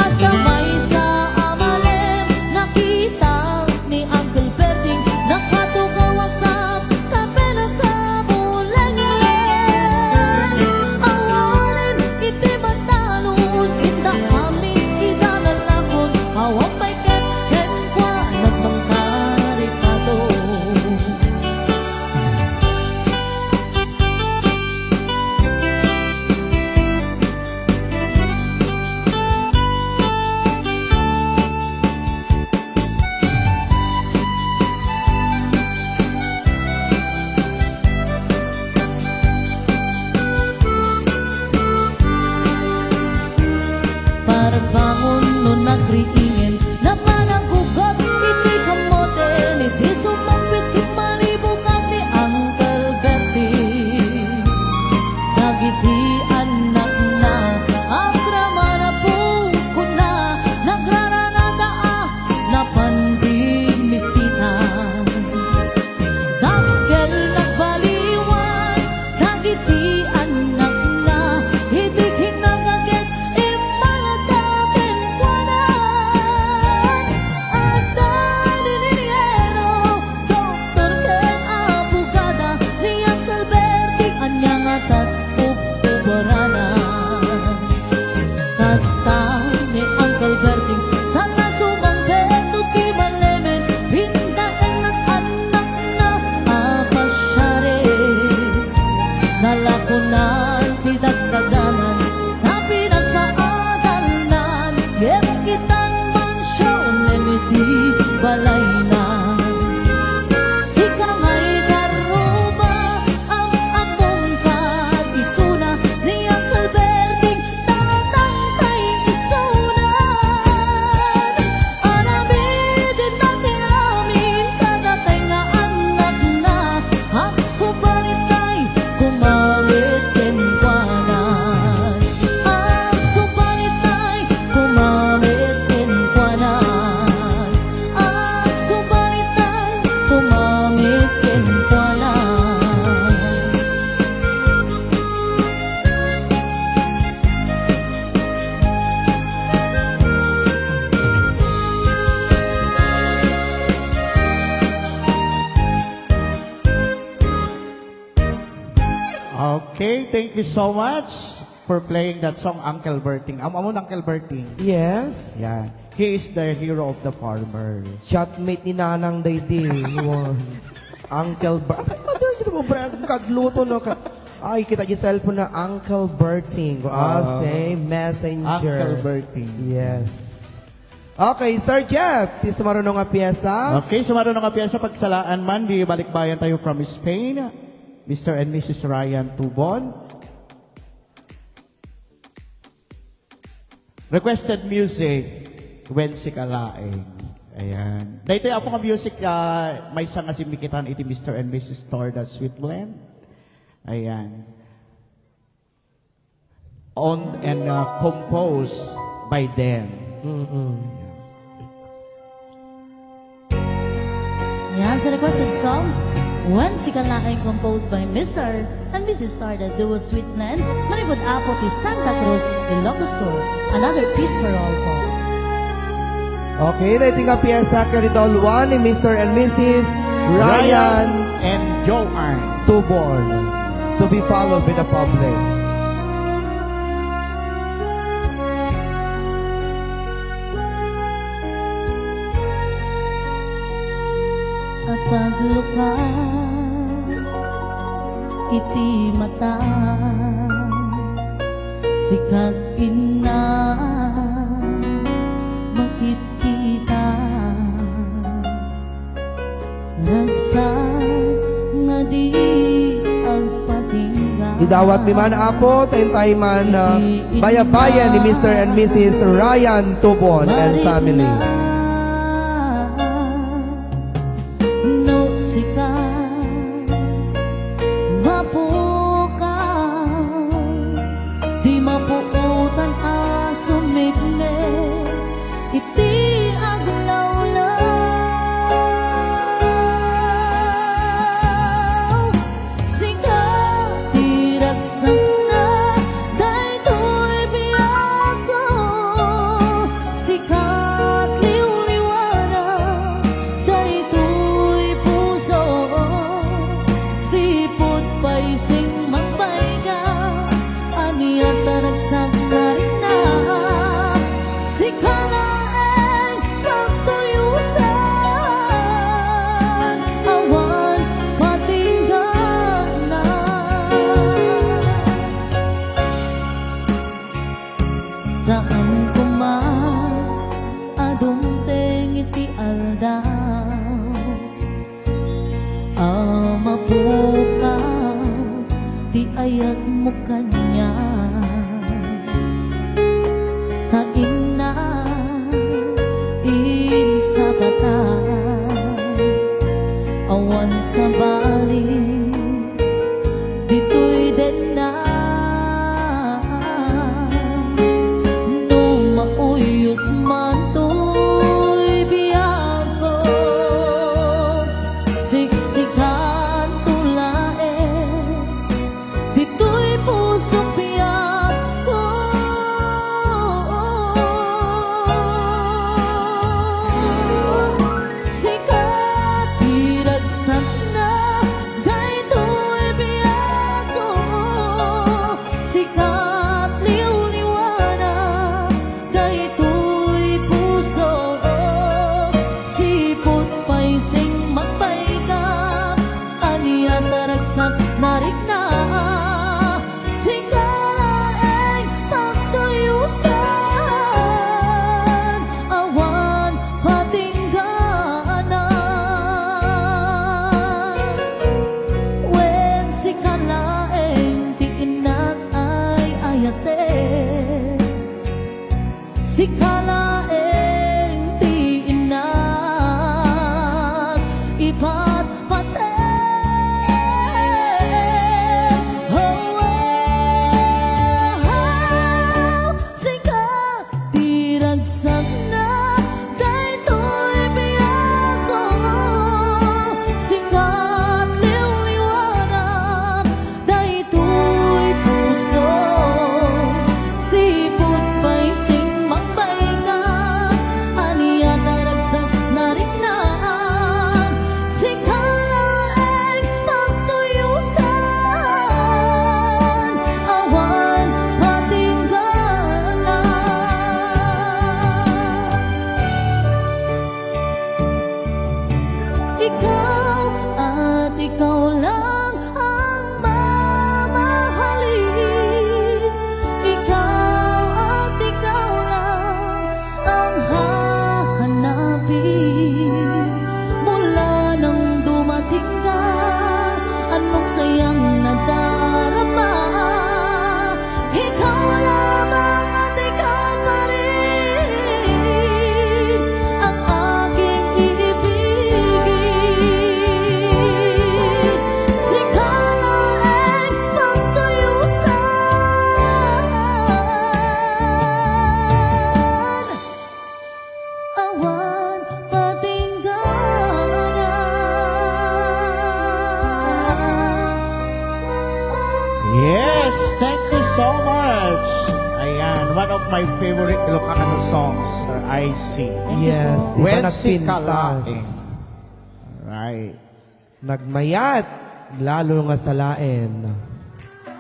Adda maysa a malem, nakita ni Uncle Berting, nakatugaw a kap-, kape nakabulengeng. Awanen iti matalon, inda amin ida lalakon, awan pay ket kenkuana mangkarikado. Parbangon no nagriingen, napanagugot iti kamoten, iti sumangpet simmalibukan ni Uncle Bertie. Dagiti annakna, agraman a pukonna, nagraranada a napan bibisita. Dakkel nagbaliwan dagiti annakna, idi kinagaget immalada ken Okay, thank you so much for playing that song, Uncle Berting. Am-, amo ni Uncle Berting? Yes. Yeah. He is the hero of the farmers. Chatmate ni Nanang daydi. Wow. Uncle Ber-, ay, mother, kita mo, Brad, kagluto, no? Ka-, ay, kita di cellphone na Uncle Berting. Ah, Ah. Say messenger. Uncle Berting. Yes. Okay, Sir Jeff, ti sumaruno nga piesa. Okay, sumaruno nga piesa, pagsalaan man, di balikbayan tayo from Spain. Mister and Missus Ryan Tubon. Requested music, Wen Sika Laeng. Ayan. Daytoy apo nga music, ah, maysa nga simmikitan iti Mister and Missus Torda Sweetland. Ayan. Owned and, uh, composed by them. Mm-mm. Yan sa requested song, Wen Sika Laeng, composed by Mister and Missus Torda Duo Sweetland, manipud Apo ti Santa Cruz, Ilocos Sur. Another piece for all po. Okay, daytoy nga piesa ket itauluan ni Mister and Missus Ryan Ryan and Joanne. Tubon, to be followed by the public. At pagluka iti mata, sikat inna, makit kita. Ragsak nga di agpatingga. Idawat mi man, Apo, ta intay man, ah, bayabayan ni Mister and Missus Ryan Tubon and family. No sika, mapukaw, di mapuotan a sumiknit. Iti aglawlaw, sika ti ragsakna, daytoy biagko. Sika ti liwliwana, daytoy puso. Sipud pay sing mangbayka, ania ta ragsakna rikna. Sika laeng pagtuyusan, awan patinggana. Saan koma a dumteng iti aldaw a mapukaw ti ayatmo kaniak. Ta inna, insapatan, awan sabali, ditoy denna. No mauyos man toy biagko, siksikanto laeng ditoy puso biagko. Sika ti ragsakna, daytoy biagko. Sika ti liwliwana, daytoy puso. Sipud pay sing mangbayka, ania ta ragsakna rikna. Sika laeng pagtuyusan, awan patinggana. Wen, sika laeng ti innak ay-ayaten. Sika laeng ti innak ipatpateg. Oh, oh, oh. Sika ti ragsakna, daytoy biagko. Sika ti liwliwana, daytoy puso. Sipud pay sing mangbayka. so much. Ayan, one of my favorite Ilocano songs, Sir I C. Yes, di ba When si nagpintas? Kalaing. Right. Nagmayat, lalo nga sa lain.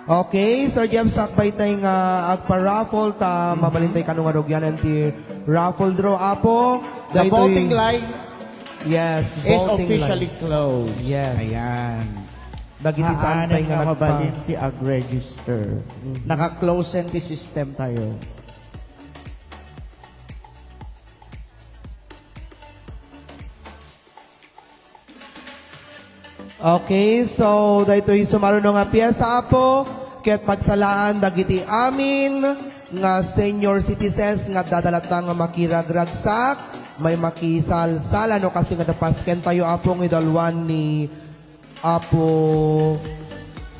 Okay, Sir Jeff, sakbay tay nga agpa-raffle ta mabalin tay kano nga rugyanan ti raffle draw, Apo. The daytoy voting line Yes, is voting officially line. Closed. Yes. Ayan. Dagiti saan Haanen pay nga nga nagpa- mabalin ti ag-register. Mhm. Naka-close ti system tayo. Okay, so daytoy sumaruno nga piesa, Apo, ket pagsalaan dagiti amin nga senior citizens nga adda latta nga makiragragsak, may makisalsala no kastoy nga pasken tayo, Apo, nga idalwan ni Apo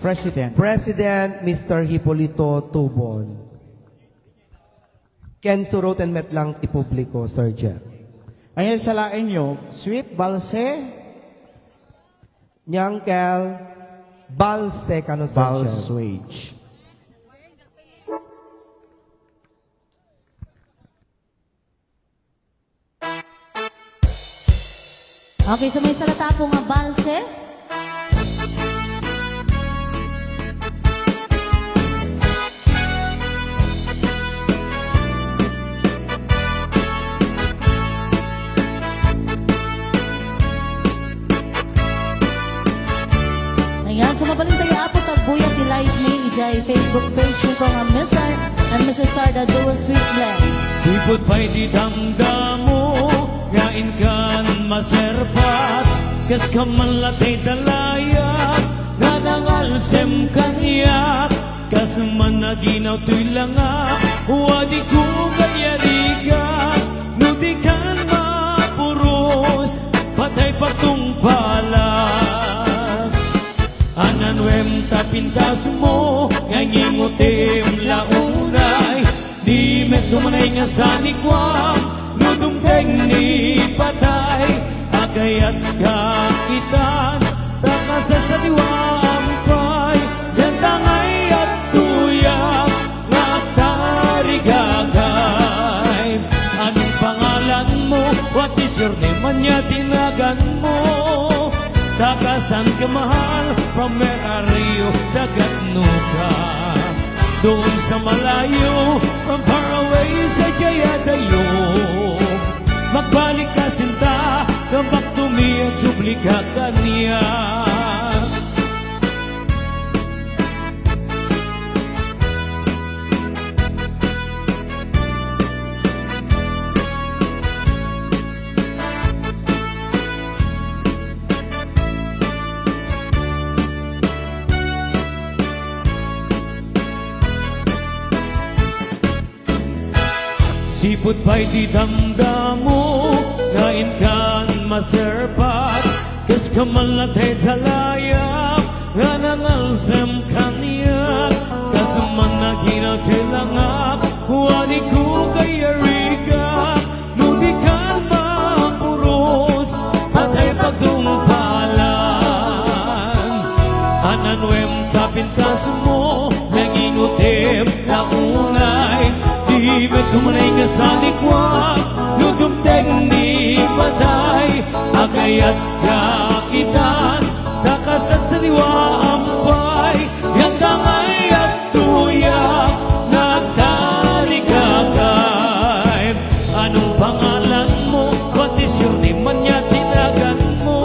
President. President Mister Hipolito Tubon. Ken suroten met lang ti publiko, Sir Jeff. Ayan, salaenyo, Sweet Balse. Ni Uncle Balse kano, Sir Jeff. Balswage. Okay, so may salatapo nga balse. Ayan, so mabalin tayo, Apo, tagbuya ti live mi idiay Facebook page mi ko nga Mister and Missus Sarda Duo Sweet Blend. Sipud pay ti damdamo nga inkan maserpat, kas kaman la ti dalayat nga nangalsem kaniak, kas managinaw toy langa, wadi ko gayarigan, no di kan mapuros, patay patungpalan. Anan wen ta pintasmo, nga ngingutim la unay, di met umanay nga sanikuam, no dumteng ni patay, agayat ka itan, ta kasasadiwaam pay, yan ta ngay agtuyak, nga agtarigagay. Anong pangalan mo? What is your name? Ania ti naganmo? Taga saan ka, mahal? From where are you? Taga-tno ka? Doon sa malayo, from far away, sadiay adayo. Magbalik ka, sinta, come back to me, agsubli ka kaniak. Sipud pay ti damdamo nga inkan maserpat, kas kaman la ti dalayat nga nangalsem kaniak, kas managinaw ti langak, wani ko gayarigan, no di kan mapuros, patay patungpalan. Anan wen ta pintasmo, nangingutim la unay, di met umanay nga sanikuak, no dumteng ni patay, agayat ka itan, ta kasasadiwaam pay, yan ta ngay agtuyak, nga agtarigagay. Anong pangalan mo? What is your name? Ania ti naganmo?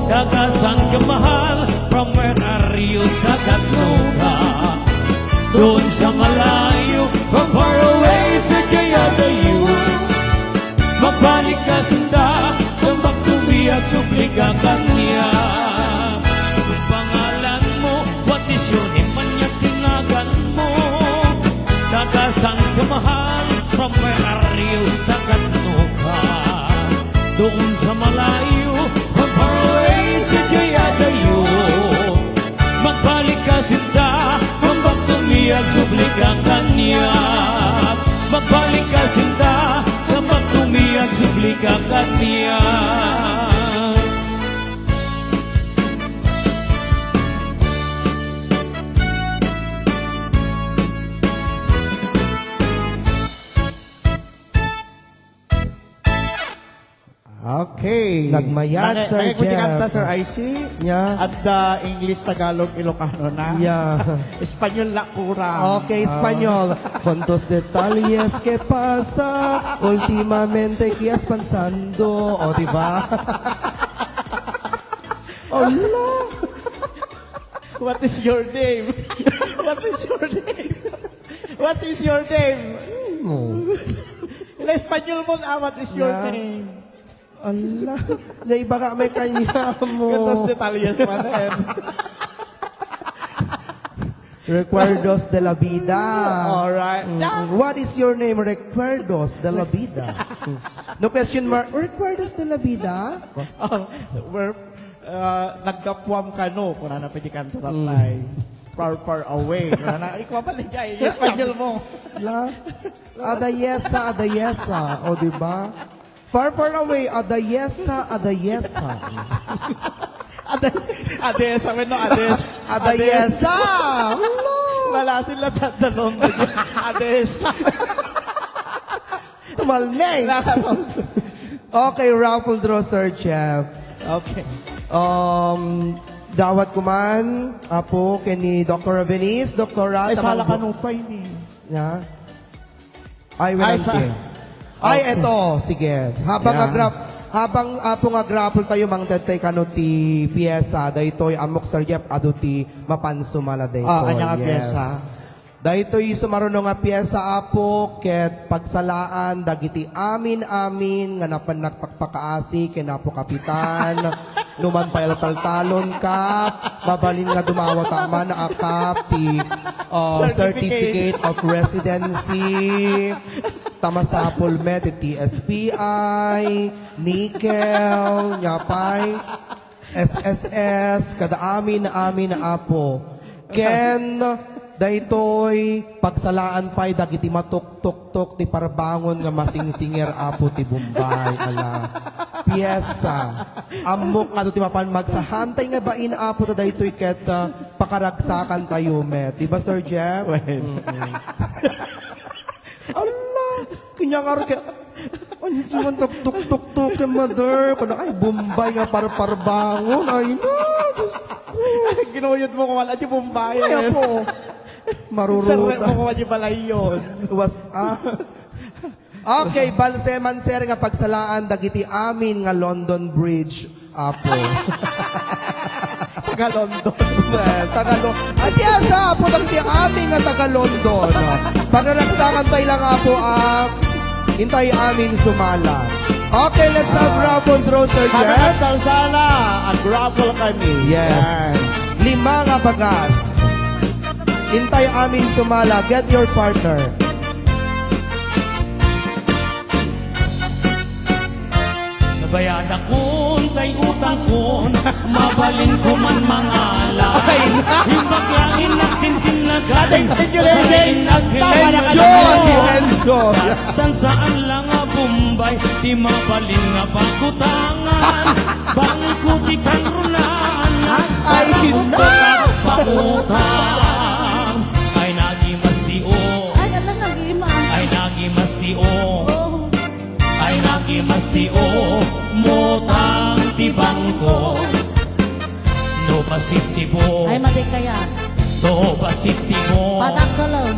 Taga saan ka, mahal? From where are you? Taga-tno ka? Doon sa malayo, from far away, sadiay adayo. Magbalik ka, sinta, come back to me, agsubli ka kaniak. Anong pangalan mo? What is your name? Ania ti naganmo? Taga saan ka, mahal? From where are you? Taga-tno ka? Doon sa malayo, from far away, sadiay adayo. Magbalik ka, sinta, come back to me, agsubli ka kaniak. Magbalik ka, sinta, come back to me, agsubli ka kaniak. Hey. Nagmayat, Sir Jeff. Nangikuti kanta, Sir I C. Yeah. Adda English, Tagalog, Ilocano na. Yeah. Espanyol na, kurang. Okay, Espanyol. Cuántos detalles que pasa, últimamente que has pensando. O, di ba? Ala! What is your name? What is your name? What is your name? Ano? Ila Espanyol mo na, what is your name? Ala, naiba ka may kanya mo. Cuántos detalles pa, sir? Recuerdos de la vida. Alright. Mm-mm. What is your name? Recuerdos de la vida. No question mark. Recuerdos de la vida? Oh, we're, uh, naggapuam kano. Kunana pwede kanta, tatay. Far, far away. Kunana, ikaw pa, ligay. Espanyol mo. La, adayesa, adayesa. O, di ba? Far, far away, adayesa, adayesa. Ade-, adesa, wenno ades. Adayesa! Malasin la tatalon. Adesa. Tumalneng. Nakatalon. Okay, raffle draw, Sir Jeff. Okay. Um, dawat ko man, apo, ken ni Doktor Ravenis, Doktor Ay, Rata, sala Mang Bu- ka nupay ni. Ya? Ay, Ay, sa- Winante. Ay, Okay. Eto, sige. Habang Yeah. agrap-, habang, Apo, nga agrapol tayo, mangted tayo kano ti piyesa, daytoy, ammok, Sir Jeff, adu ti mapan sumala daytoy. Ah, anya nga Yes. piyesa? Daytoy sumaruno nga piyesa, Apo, ket pagsalaan dagiti amin-amin nga napan nagpakpakaasi ken Apo Kapitan. Numan pay a taltalon ka, mabalin nga dumawat man a kap ti, uh, Certificate. Certificate of Residency. Ta masapul met ti T S B I, Nickel, nya pay, S S S, kada amin-amin, Apo. Ken daytoy, pagsalaan pay dagiti matuktuktok ti parbangon nga masingsingir, Apo, ti Bombay. Ala, piyesa. Ammok nga adu ti mapan magsahantay nga bain, Apo, ta daytoy ket, ah, pakaragsakan tayo met. Di ba, Sir Jeff? Well. Mm-mm. Ala, kanya nga rin kaya, ano siya man tuktuktuktok, mother? Kaya, ay, Bombay nga parparbangon. Ay, na, Diyos ko. Ginuyod mo ko wala di Bombay, Kaya eh. Po. Maruruta. Sarap mo ko wala di balayon. Was, ah. Okay, balse man, sir, nga pagsalaan dagiti amin nga London Bridge. Apo. Taga London. Well, taga Lo-, ay, piyasa, Apo, dagiti amin nga taga London. Pagraragsakan tayo lang, Apo, ah, intay amin sumala. Okay, let's have Ah. raffle draw, Sir Jeff. Maganat ang sala, ag-raffle kami. Yes. Yan. Lima nga bagas. Intay amin sumala. Get your partner. Nabayadakon tay utangkon, mabalinko man mangalan. Ay, na! Imbag langin nagtintinlagan. Thank you, Rene. Ang tama na ka Enjoy! Enjoy! Tan saan lang nga Bombay, ti mabalin nga pagutangan. Bangko ti kanrunan, Ay, nagkaraot na! Ko pautang. Ay, nagimas ti o. Ay, ano, nagimas? Ay, nagimas ti o. Oh. Ay, nagimas ti o, mutang ti bangko. No bassit ti buok. Ay, madi kaya. No bassit ti buok. Patak ko lang.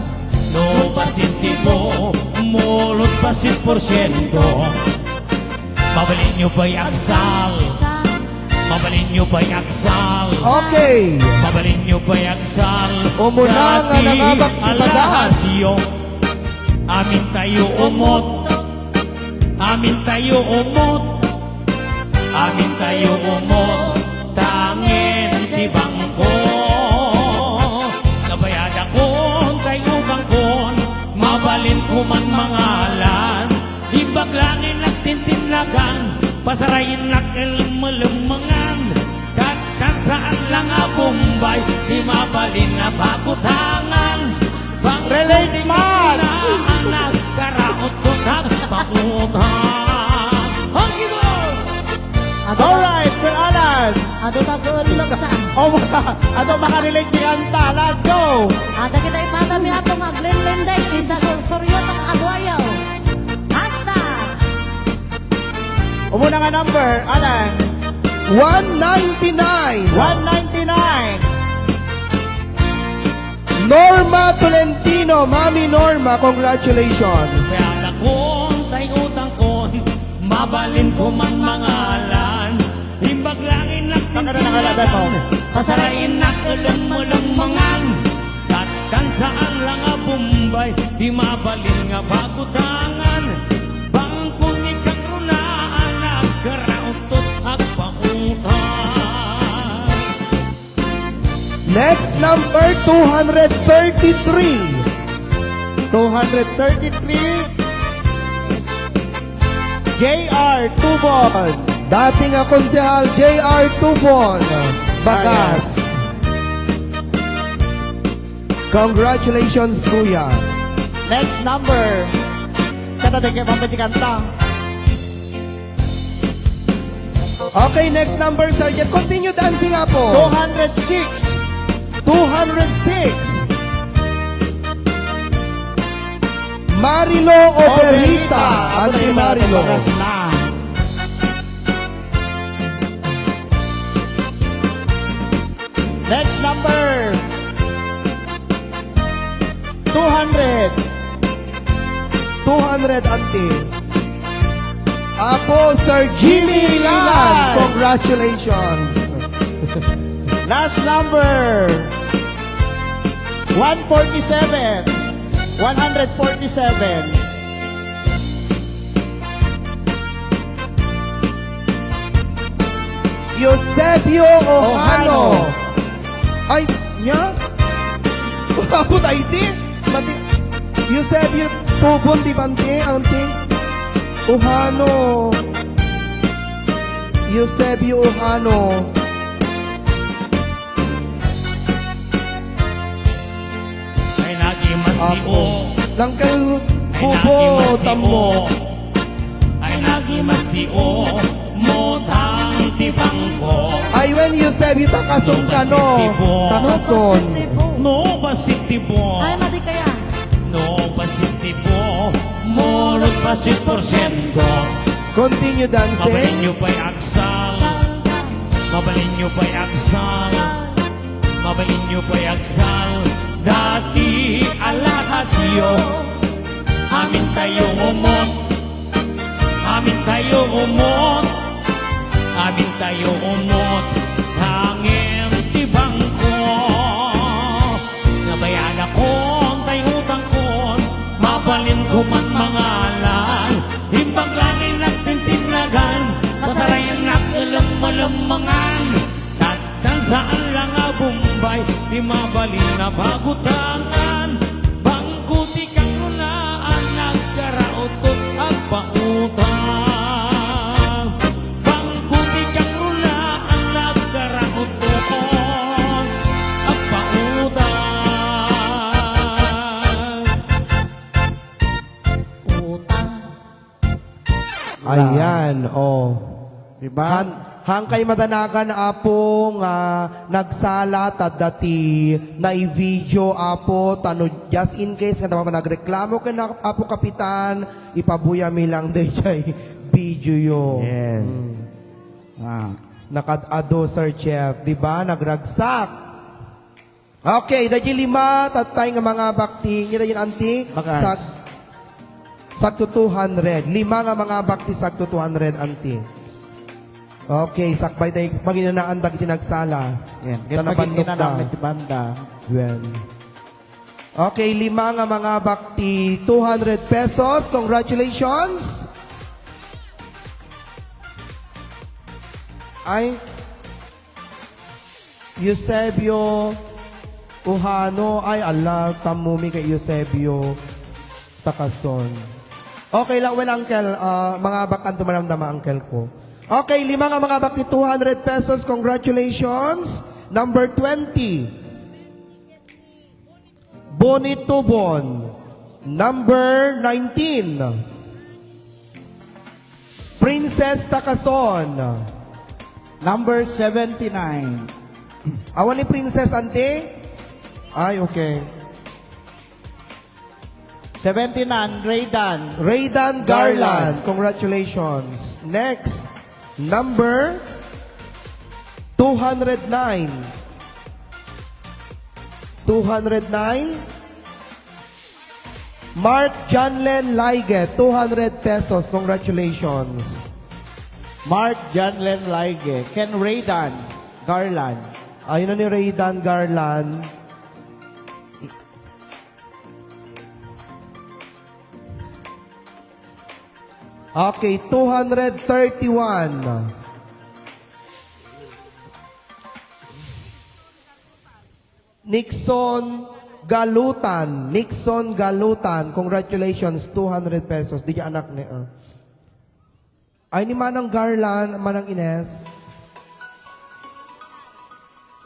No bassit ti buok, mulot bassit porsiento. Mabalinyo pay agsal. Sa- Mabalinyo pay agsal. Okay. Mabalinyo pay agsal. Umuna nga dati nangabak ti bagas. Alahasyo. Amintayo umot. Amintayo umot. Amintayo umot. Tangen ti bangko. Nabayadakon tay utangkon. Mabalinko man mangalan. Imbag langin nagtintinlagan, pasarayennak lemmelemmengan. Kat-, kat saan lang a Bombay, ti mabalin a pagutangan. Bang Relate kuning much! Kinaan, nagkaraot ko nagpangutang. Okay, boss! Adu ta- Alright, Sir Alan. Adu ta gullog sa- Oh, adu makarelate ti kanta. Let's go! Ada kita ipata mi apo nga aglinlinday, isa go, suryo ta nga agwayaw. Hasta! Umuna nga number, Alan. One ninety-nine. One ninety-nine. Norma Tolentino, Mami Norma, congratulations. Sa lakon, tay utangkon, mabalinko man mangalan. Imbag langin Takada na kaladan mo. Pasarain na kalammalammangan. Tattan saan lang a Bombay, di mabalin nga pagutangan. Bangko ti kangrunaan, agkarautot, agpautang. Next number, two hundred thirty-three. Two hundred thirty-three. J R Tubon. Dating a konsehal, J R Tubon. Bagas. Ayan. Congratulations, Kuya. Next number. Kada di kayo papadikanta. Okay, next number, Sergeant. Continue dancing, Apo. Two hundred six. Two hundred six. Marilo Oberita, Oberita. Auntie Marilo. Bagas na. Next number. Two hundred. Two hundred, Auntie. Apo, Sir Jimmy Jimmy Ilan. Ilan. Congratulations. Last number. One forty-seven. One hundred forty-seven. Eusebio Ohano. Ohano. Ay, nia? Abot ay di. Mati-, Eusebio Tubon, di ba, Auntie? Auntie? Ohano. Eusebio Ohano. Ay, nagimas ti Apo. O. Nangkel Ay, kubo, nagimas ti tammo. O. Ay, nagimas ti O. Mutang ti bangko. Ay, wen, Eusebio, Takason kano. No bassit ti bo. Takason. No bassit ti bo. Ay, madi kaya. No bassit ti bo. Mulot bassit porsiento. Continue dancing. Mabalinyo pa'y agsal. Sal. Mabalinyo pa'y agsal. Sal. Mabalinyo pa'y agsal dati a lakasyo. Amintayo umot, amintayo umot, amintayo umot, tangem ti bangko. Nabayanak kon tay utangkon, mabalinko man mangalan, imbag langin agtintinnagan, pasarayannak elem malemmangan. Tan saan lang a Bombay ti mabalin a pagutangan. Bangko ti kangrunaan, agkarautot, agpautang. Bangko ti kangrunaan, agkarautot, agpautang. Utang. Ayan, oh. Diba? Han-, hankay madanagan, Apo, nga nagsala ta dati naivideo, Apo, ta no just in case nga nagreklamo ken Apo Kapitan, ipabuyami lang dayjay videoyo. Yes. Mm. Ah. Nakad-ado, Sir Jeff, di ba? Nagragsak. Okay, daydi lima, tattay nga mangabak ti, nia daydi, Auntie? Bagas. Sag-, sagto two hundred. Lima nga mangabak ti sagto two hundred, Auntie. Okay, sakbay tay panginanaan dagiti nagsala. Yan. Ta napannukda. Ket panginanaan ti banda. Well. Okay, lima nga mangabak ti two hundred pesos. Congratulations. Ay, Eusebio Ujano. Ay, ala, tammomi kay Eusebio Takason. Okay lang, well, uncle, ah, mangabak kanto, madamdama, uncle ko. Okay, lima nga mangabak ti two hundred pesos. Congratulations. Number twenty. Bonnie Tubon, number nineteen. Princess Takason. Number seventy-nine. Awan ni Princess, Auntie? Ay, okay. Seventy-nine, Raydan. Raydan Garland. Garland. Congratulations. Next. Number two hundred nine. Two hundred nine. Mark Janlen Laige, two hundred pesos. Congratulations. Mark Janlen Laige. Ken Raydan Garland. Ayun na ni Raydan Garland. Okay, two hundred thirty-one. Nixon Galutan. Nixon Galutan. Congratulations, two hundred pesos. Di anak ni, ah. Ay, ni Manang Garland, Manang Ines.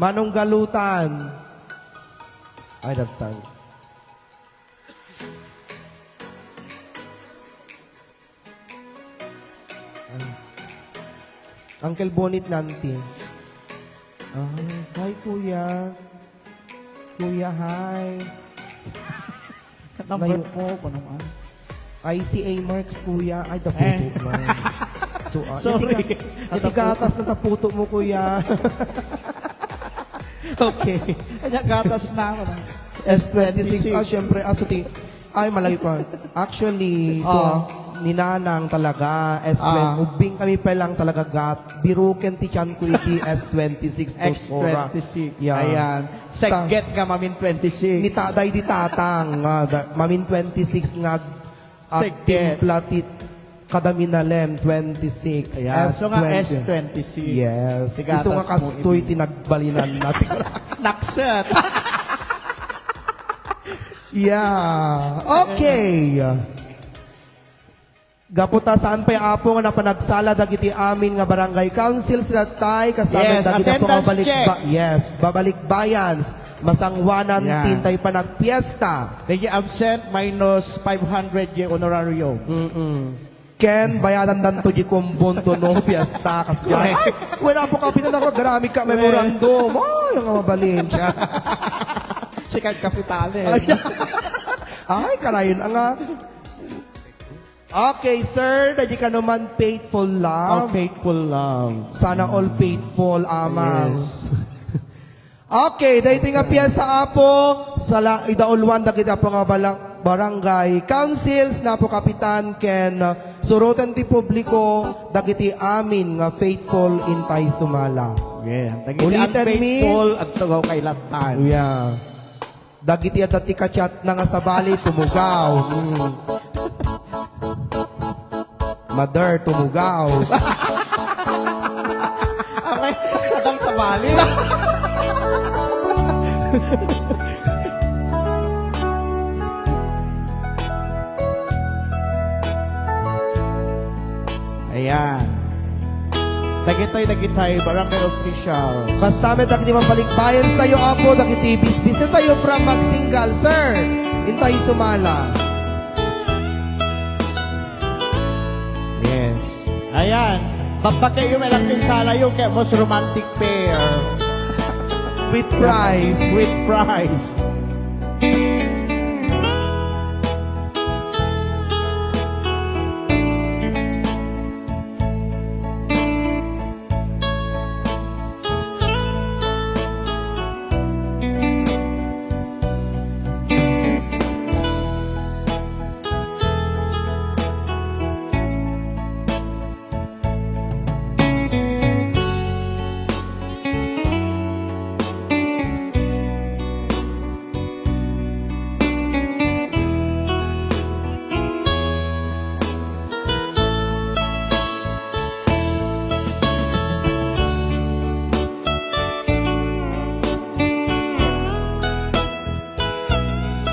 Manong Galutan. Ay, dagtan. Uncle Bonit Lanti. Ah, hi, Kuya. Kuya, hi. Number Nayo- po, kunong ano? Ay, si A Marks, Kuya. Ay, daputo Eh. man. So, ah, Sorry. natiga-, natigatas na taputo mo, Kuya. Okay. Kanya gatas na ako. S twenty-six, ah, S twenty-six. Siyempre, ah, suti-, ay, malayo pa. Actually, so, Ah. ni Nanang talaga, S twenty, Ah. ubing kami pa lang talaga gat, biruken ti tiyan ko iti S twenty-six to X twenty-six. Yeah. Ayan. Ta-, Segget nga mamin twenty-six. Ni Taday di Tatang, nga, da-, mamin twenty-six nga Segget. Agtimpla ti Kadaminalem, twenty-six. Ayan. So nga, S twenty. S twenty-six. Yes. Tigatas Isu nga mo, kastoy ibig. Ti nagbalinan natin. Nakset. Yeah. Okay. Gapu ta saan pay, Apo, nga napanagsala dagiti amin nga barangay council, sila tay, kasama Yes, dagiti, Apo, nga attendance balik check. Ba-, yes, babalikbayans, masanguanan Yan. Tintay panagpiesta. Dagiti absent, minus five hundred ti honorarium. Mm-mm. Ken, bayadan danto di kumbon to no, piesta, kas Ay. Ay, wala po kapitan ako, garamig ka memorandum. Ay, ang mabalin siya. Sikat kapitales. Ay, ay, karayon, anga. Okay, sir, dagiti kanuman faithful love. Oh, faithful love. Sana all faithful, amang. Yes. Okay, dahil nga piyesa, Apo, sala-, idauluan dagiti, Apo, nga bala-, barangay councils, Apo, kapitan, ken, uh, suroten ti publiko, dagiti amin nga faithful intay sumala. Yeah, dagiti Ulitan mi. Unfaithful, agtugaw kay latan. Yeah. Dagiti adda ti ka-chat na nga sabali, tumugaw. Mm. Mother, tumugaw. Aray, adang sabali. Ayan. Dagitoy, dagitoy, barangay official. Basta met dagiti mabalikbayans tayo, Apo, dagiti bisbisi tayo from Magsingal, sir. Intay sumala. Yes. Ayan. Pagbagay yung electing sala yung kay most romantic pair. With prize. With prize.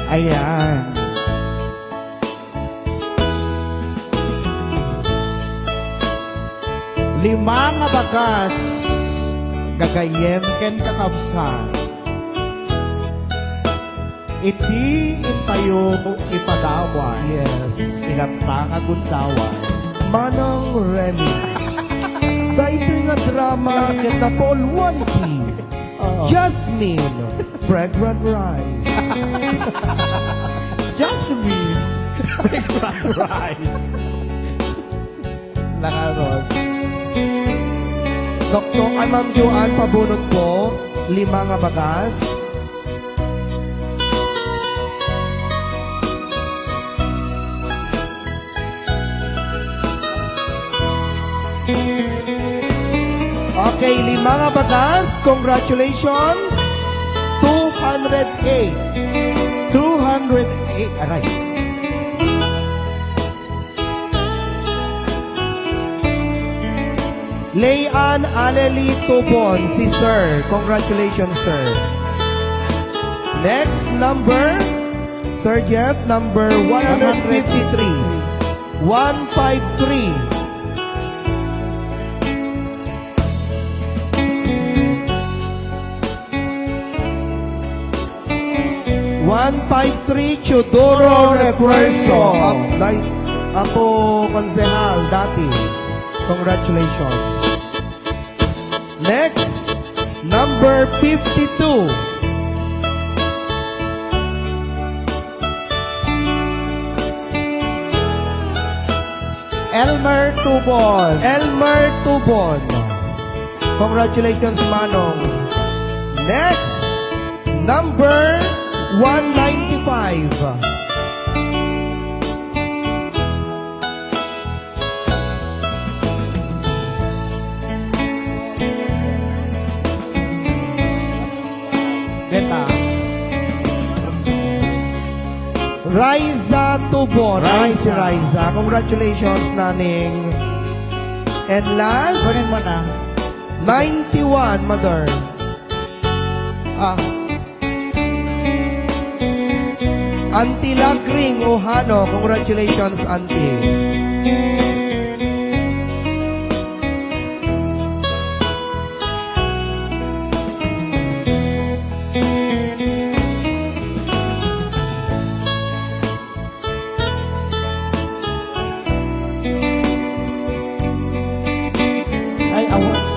Ayan. Lima nga bagas, gagayyem ken kakabsat. Iti intayo ipadaway. Yes. Ilatta nga gundaway. Manang Remy. Daytoy nga drama ket napulwan iti Oo. Jasmine, Fragrant Rice. Jasmine, Fragrant Rice. Nangarot. Doktor, ay, Ma'am Joanne, pabunot po, lima nga bagas. Okay, lima nga bagas. Congratulations. Two hundred eight. Two hundred eight. Aray. Leanne Aleli Tubon, si Sir. Congratulations, Sir. Next number, Sir Jeff, number one hundred fifty-three. One five three. One five three, Teodoro Refuerzo. Ap-, day-, Apo Konsehal, dati. Congratulations. Next, number fifty-two. Elmer Tubon. Elmer Tubon. Congratulations, Manong. Next, number one ninety-five. Beta. Riza Tubon. Ay, si Riza. Riza. Congratulations, Naning. And last, kunin mo na. Ninety-one, Mother. Ah. Auntie Lagring Ojano, congratulations, Auntie. Ay, awa.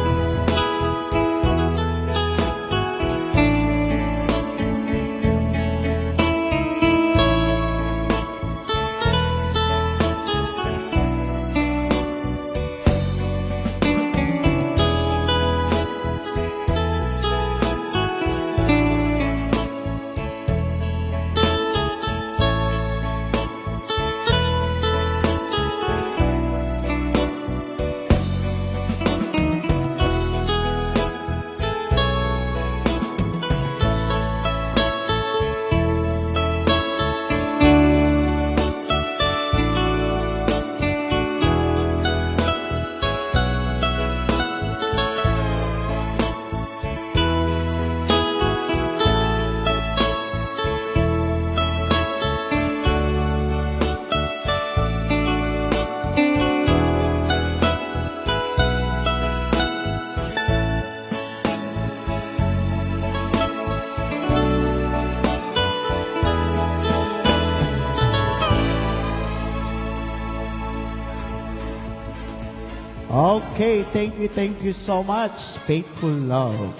Okay, thank you, thank you so much. Faithful Love.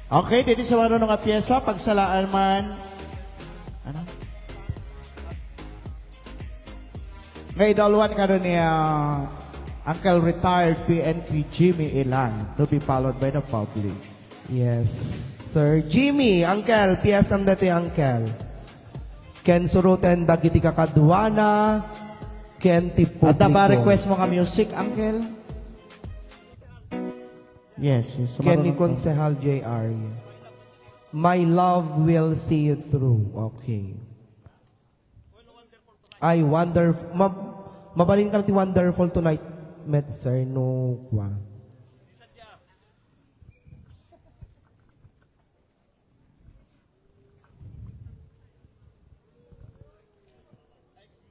Okay, ditoy sa marunong a piyesa, pagsalaan man. Ano? Nga idalwan kano ni, ah, Uncle Retired P N P Jimmy Ilan, to be followed by the public. Yes, Sir Jimmy, Uncle, piyesam daytoy, Uncle. Ken suruten dagiti kakaduana, ken ti publiko. Adda ba request mo nga music, Uncle? Yes, yes. Ken ni Konsehal J R. My love will see you through. Okay. Ay, wonderful. Ma-, mabalin ka na ti Wonderful Tonight met, sir, no, kwa.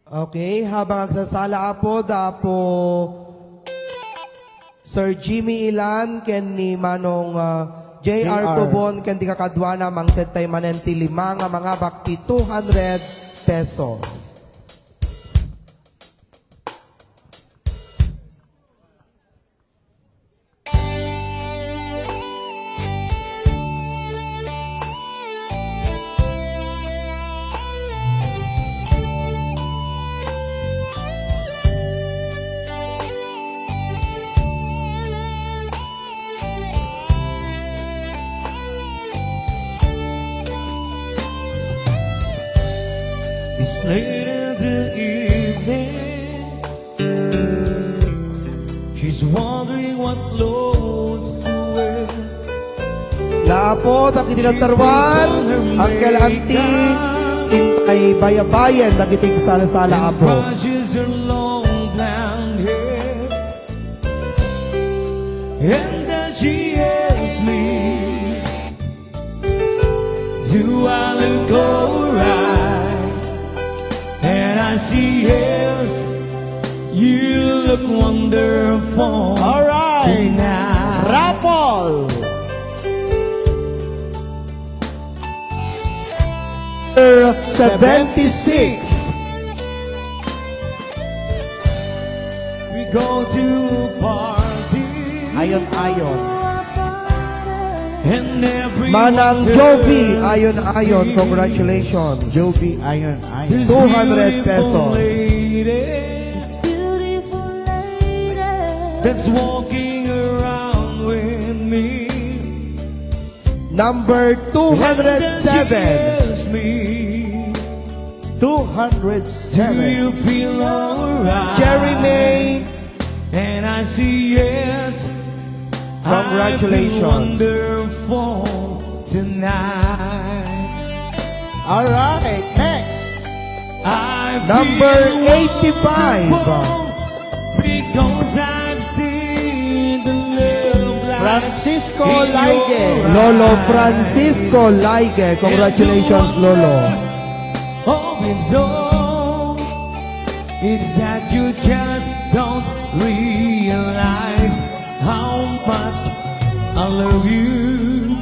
Okay, habang agsasala, Apo, da Apo Sir Jimmy Ilan, ken ni Manong, ah, J R J R. Tubon, ken ti kakaduana, mangted tay manen ti lima nga mangabak ti two hundred pesos. It's late in the evening. She's wondering what clothes to wear. La Apo, dagiti nagtarwar, Uncle, Auntie, intay bayabayen dagiti salsala, Apo. Brushes her long blonde hair. And then she asks me, "Do I look alright?" And I say, "Yes, you look wonderful." All right. Tonight. Raffle. Number seventy-six. We go to party. Ayon-ayon. And everyone Manang Jovi, turns ayon-ayon, to see. Congratulations. Jovi, ayon-ayon. This two hundred pesos. Beautiful lady. This beautiful lady. That's walking around with me. Number two hundred seven. And then she asks me, two hundred seven. "Do you feel alright?" Jerry May. And I say, "Yes, I feel wonderful tonight." Congratulations. All right, next. Number eighty-five. Because I've seen the love light Francisco in your Laige. Lolo eyes. Francisco Laige. Congratulations, Lolo. And the wonder of it all is that you just don't realize how much I love you.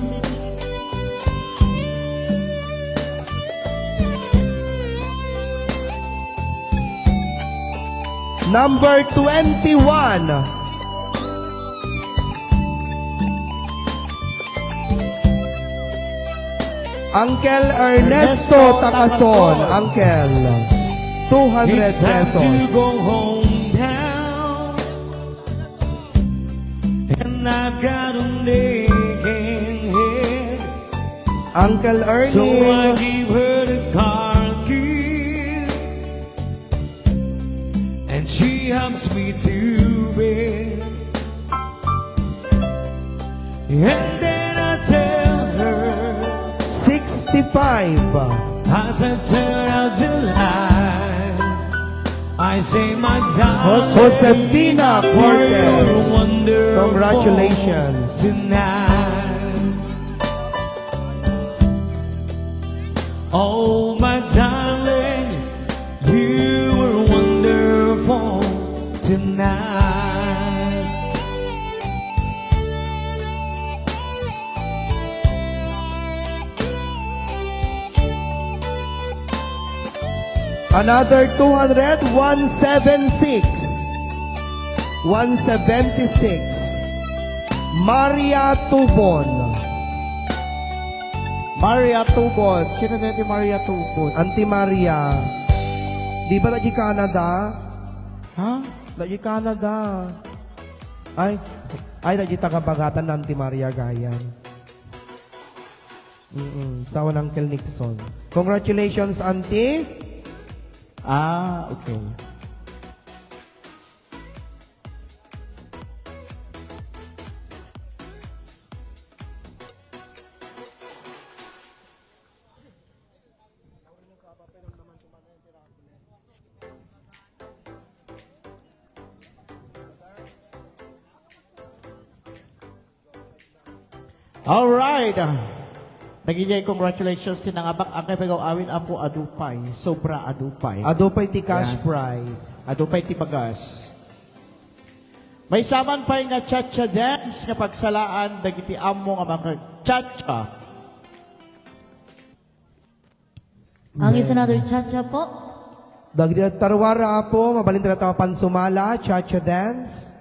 Number twenty-one. Uncle Ernesto Tacason, Uncle. Two hundred pesos. It's time to go home now. And I've got an aching head. Uncle Ernie. So I give her the car keys. And she helps me to bed. And then I tell her, sixty-five. As I turn out the light, I say, "My darling, Josefina Cortez, you're wonderful, congratulations, tonight." Oh, my darling, you were wonderful tonight. Another two hundred, one seven six. One seventy-six. Maria Tubon. Maria Tubon. Sino na ti Maria Tubon? Auntie Maria. Di ba dagiti Canada? Ha? Dagiti Canada. Ay, ay, dagiti taga Bagatan na Auntie Maria gayan. Mm-mm. Sawa ni Uncle Nixon. Congratulations, Auntie. Ah, okay. Alright. Nagingay congratulations ti nangabak. Ang kay pagaw-awid, Apo, adu pay. Sobra, adu pay. Adu pay ti cash prize. Ayan. Adu pay ti bagas. Maysa man pay nga cha-cha dance nga pagsalaan dagiti ammo nga maka-cha-cha. Ang is another cha-cha po. Dagiti nagtarwar, Apo, mabalin tayo pansumala, cha-cha dance.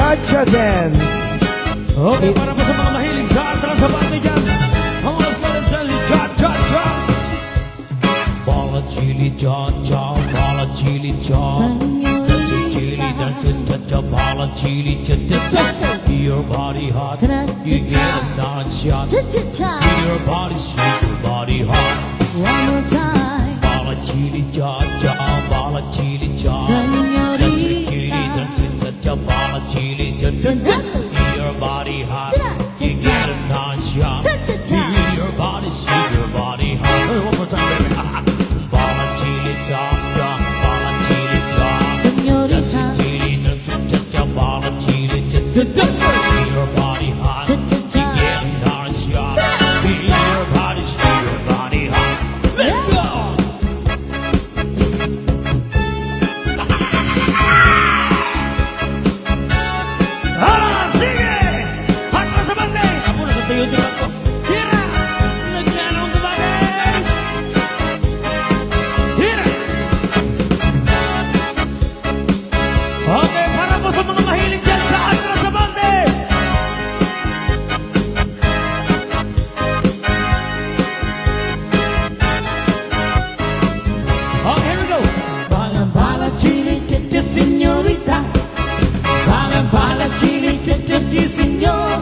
Cha-cha dance. Okay, para po sa mga mahilig sa atras sa banda dyan. Ang oras para sa cha-cha-cha. Bala chili cha-cha, bala chili cha. Señorita. That's a chili, that's a cha-cha, bala chili cha-cha-cha. That's it. Your body hot, cha-cha-cha, you get a nice shot. Cha-cha-cha. Your body shake, your body hot. One more time. Bala chili cha-cha, bala chili cha. Señorita. That's a chili, that's a cha-cha, bala chili cha-cha-cha. That's it. Your body hot. Cha-cha-cha. You get a nice shot. Cha-cha-cha. Your body shake, your body hot. Hey, one more time, baby. Bala chili cha-cha, bala chili cha. Señorita. That's a chili, that's a cha-cha, bala chili cha-cha-cha. That's it. Your body hot. Cha-cha-cha. You get a nice shot. Cha-cha-cha. Your body shake, your body hot. Let's go! Ah, sige! Atras sa banda! Apo, nakatuyo din ako. Hira! Naglalong tumagay! Hira! Okay, para po sa mga mahilig dyan sa atras sa banda! Okay, here we go. Bala, bala, chili, cha-cha, señorita. Bala, bala, chili, cha-cha, si, señor.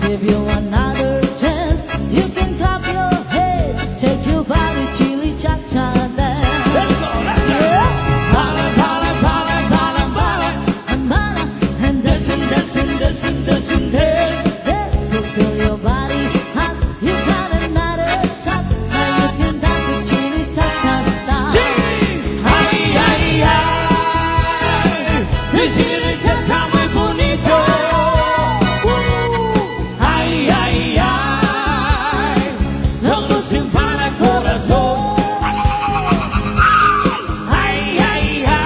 Give you another chance. You can clap your head, shake your body, chili, cha-cha, dance. Let's go, let's go. Yeah. Bala, bala, bala, bala, bala. Amana, and dancing, dancing, dancing, dancing, dance. Dance, so feel your body hot. You got another shot. Now you can dance the chili cha-cha style. Sing! Ay, ay, ay. The chili cha-cha muy bonito. Woo! Ay, ay, ay. Lo gusto para corazón. Ay, ay, ay.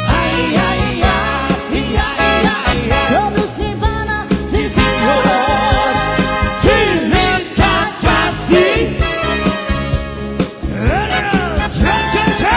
Ay, ay, ay, ay. Ay, ay, ay. Todos ni bala, sí, señor. Chili cha-cha, sí. Cha-cha-cha.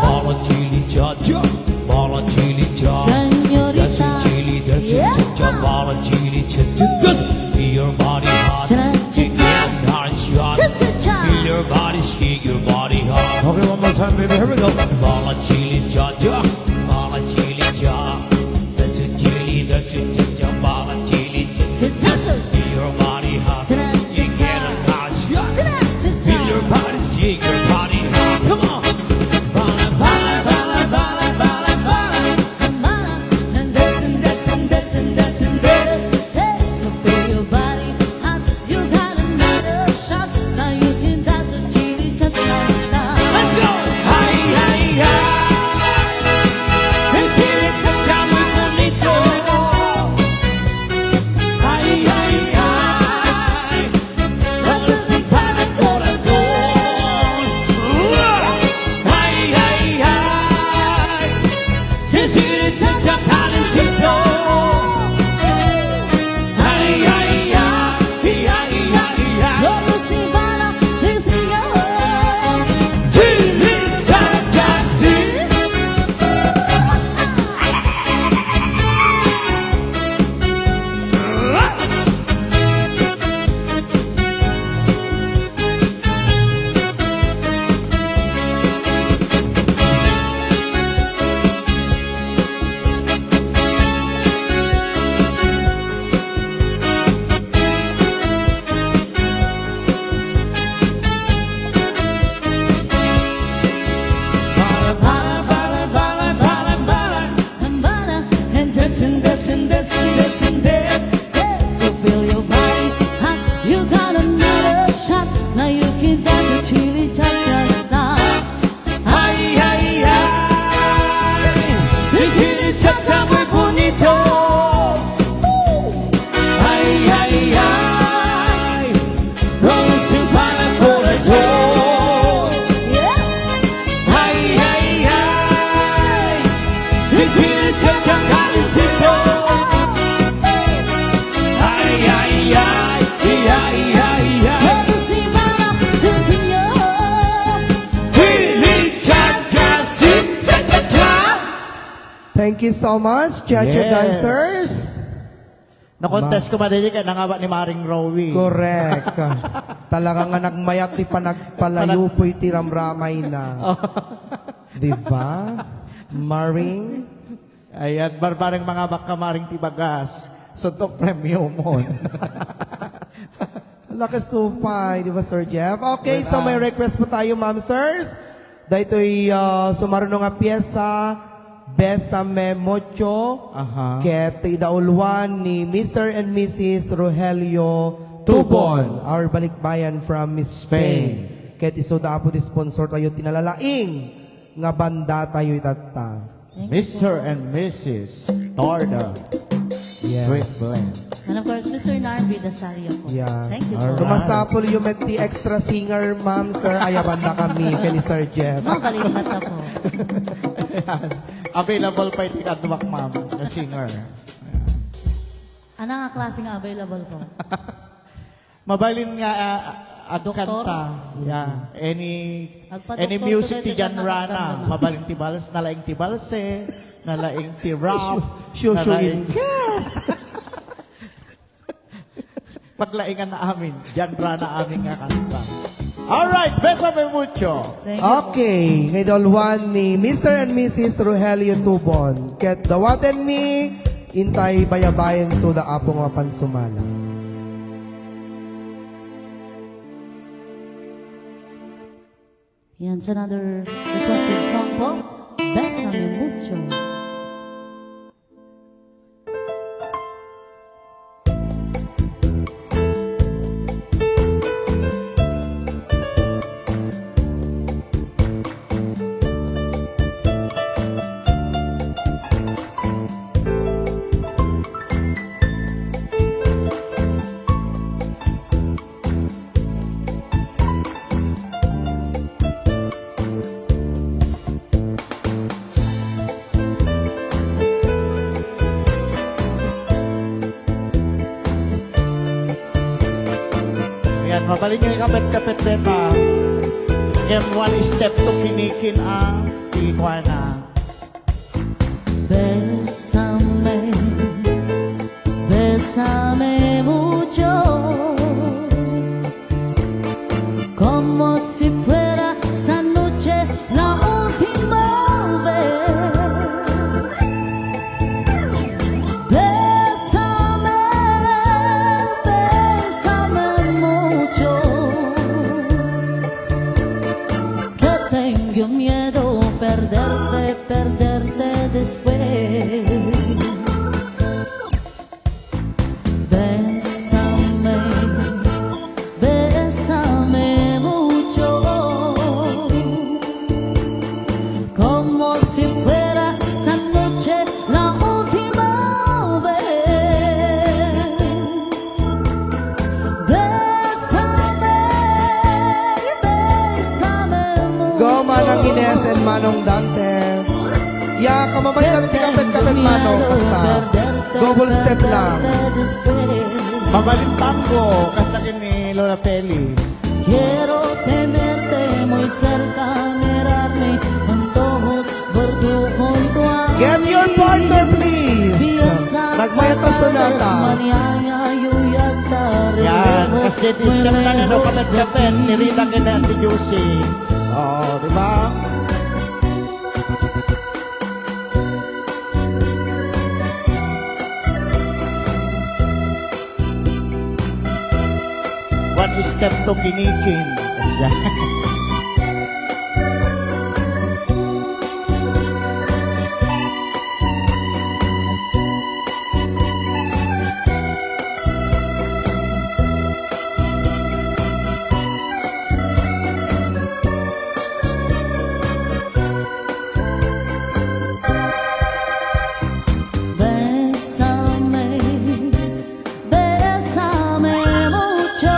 Bala chili cha-cha, bala chili cha. Señorita. That's a chili, that's a cha-cha, bala chili cha-cha. Feel your body hot. Cha-cha-cha. Nice shot. Cha-cha-cha. Feel your body shake, your body hot. Okay, one more time, baby. Here we go. Bala chili cha-cha, bala chili cha. That's a chili, that's a cha-cha, bala chili cha-cha. Cha-cha. Feel your body hot. Cha-cha-cha. You get a nice shot. Cha-cha-cha. Feel your body shake, your body hot. Come on. Bala, bala, bala, bala, bala, bala. Bala, and dancing, dancing, dancing, dancing, baby. Dance, so feel your body hot. You got another shot. Now you can dance the chili cha-cha style. Let's go! Ay, ay, ay. El chili cha-cha muy bonito. Ay, ay, ay. Dance para el corazón. Ay, ay, ay. This is the Calentito. Ay, ay, ay, ay, ay, ay, ay. Todos ni bala, sí, señor. Chili cha-cha, sí. Bala, bala, bala, bala, bala, bala. Bala, and dancing, dancing, dancing, dancing, dance. Dance, so feel your body hot. You got another shot. Now you can dance the chili cha-cha style. Ay, ay, ay. The chili cha-cha muy bonito. Ay, ay, ay, ay, ay, ay, ay. Jesús mi Baba, sí, Señor. Dili ka kasin, cha, cha, cha. Thank you so much, cha-cha Yes. dancers. Na-contest Ma- ko madali kay nangawat ni Maring Rowie. Correct. Talaga nga nagmayat ti panagpalayo Panag- po iti ramramay na. Oh. Di ba? Maring? Ayan, barbareng mangawat ka, Maring, ti bagas. Suntok premium mo. Lakas supay, di ba, Sir Jeff? Okay, Well, so may ah, request po tayo, ma'am, sirs. Daytoy, ah, sumaruno nga piesa, Bésame Mucho, Aha. ket idauluan ni Mister and Missus Rogelio Tubon, Tubon. our balikbayan from Spain. Spain. Ket isuda, Apo, ti sponsor tayo, ti nalalaing nga banda tayo itatta. Thank you Mister po. and Missus Torda Yes. Street Blend. And of course, Mister Narvi Dasario po. Yeah. Thank you po. Alright. Kumasapol yung met ti extra singer, ma'am, sir. Ay, abanda kami kay ni Sir Jeff. Mabalin na ta po. Ayan. Available pa iti kaduak, ma'am, na singer. Ano nga klase nga available po? Mabalin nga, ah, agkanta. Doktor? Yeah. Any, Agpa-doktor any music today ti ti genre na, nagkanta. Mabalin ti vals, nalaing ti valse, nalaing ti rap, Shu-, shu-, shu-, nalaing in. Yes! Paglaingan na amin, genre na amin nga kanta. Alright, Bésame Mucho. Thank you po. Okay, nga idauluan ni Mister and Missus Rogelio Tubon. Ket dawatenmi, intay bayabayan isuda, Apo, nga mapansumala. Yan, so another requested song po, Bésame Mucho. Ayan, mabalin nga ikapet-kapet deta. Ngem one step to kinikin a, ti kuana. Bésame, bésame mucho, como si fuera esta noche la última vez. Bésame, bésame mucho, que tengo miedo perderte, perderte después. Bésame, bésame mucho, como si fuera esta noche la última vez. Bésame, bésame mucho. Go, Manang Ines and Manong Dante. Ya, kamabalin lang ti kapet-kapet, Manong. Basta double step lang. Mabalin tango, kasta ken ni Lola Peli. Quiero tenerte muy cerca, mirarme con tus ojos, ver tu junto a mí. Get your partner, please. Días antes, mañana yo ya estaré lejos, muy lejos de ti. Yan, kas get step na, no, kapet-kapet, ni Rita ken Ate Juicy. Oo, di ba? One step to kinikin. Bésame, bésame mucho,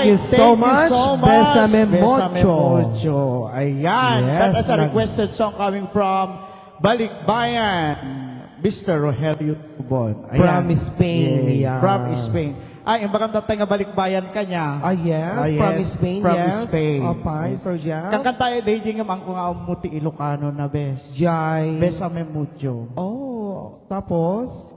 Thank you so much. Besame Mucho. Ayan. Yes, that is a requested song coming from Balikbayan, Mister Rogelio Tubon. Ayan. From Spain, yeah. From Spain. Ay, imbagam tatay nga balikbayan ka niya. Ah, yes, from Spain, yes. Apay, Sir Jeff. Kankanta, eh, D J nga man ko nga ammo ti Ilocano na, bes. Jay. Besame Mucho. Oh, tapos?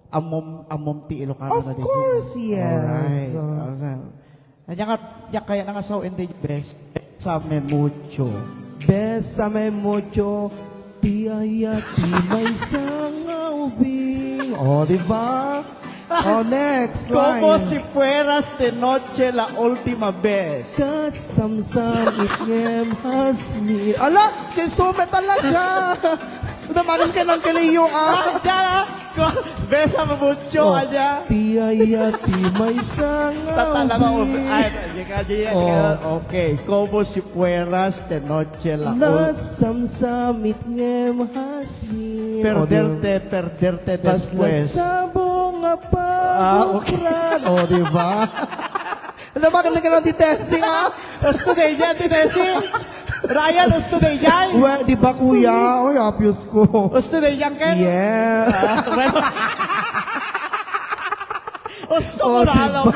Ammom, ammom ti Ilocano na, D J? Of course, yes. Alright. Awesome. Ania nga, ania kaya nga sao, D J, bes? Besame Mucho. Besame Mucho, ti ayat ti maysa nga ubing. O, di ba? O, next line. Como si fueras de noche la última vez. Ket samsamit ngem hasmi. Ala, Jesume talaga. Damanan ka ng kaliyo, ah. Ah, diyan, ah. Ko-, Besame Mucho, ania? Ti ayat ti maysa nga ubing. Ay, di ka, di ka. Oh. Okay. Como si fueras de noche la ul- Nasamsamit ngem hasmi. Perderte, perderte despues. Basta sabong nga pagukran. Ah, okay. O, di ba? Ano ba kami karon ti Tessie, ha? Gusto na yan, ti Tessie. Ryan, gusto na yan. Well, di ba, kuya? Oy, apyos ko. Gusto na yan, Ken? Yes. Ah, well. Gusto mo na, diba? Alam mo?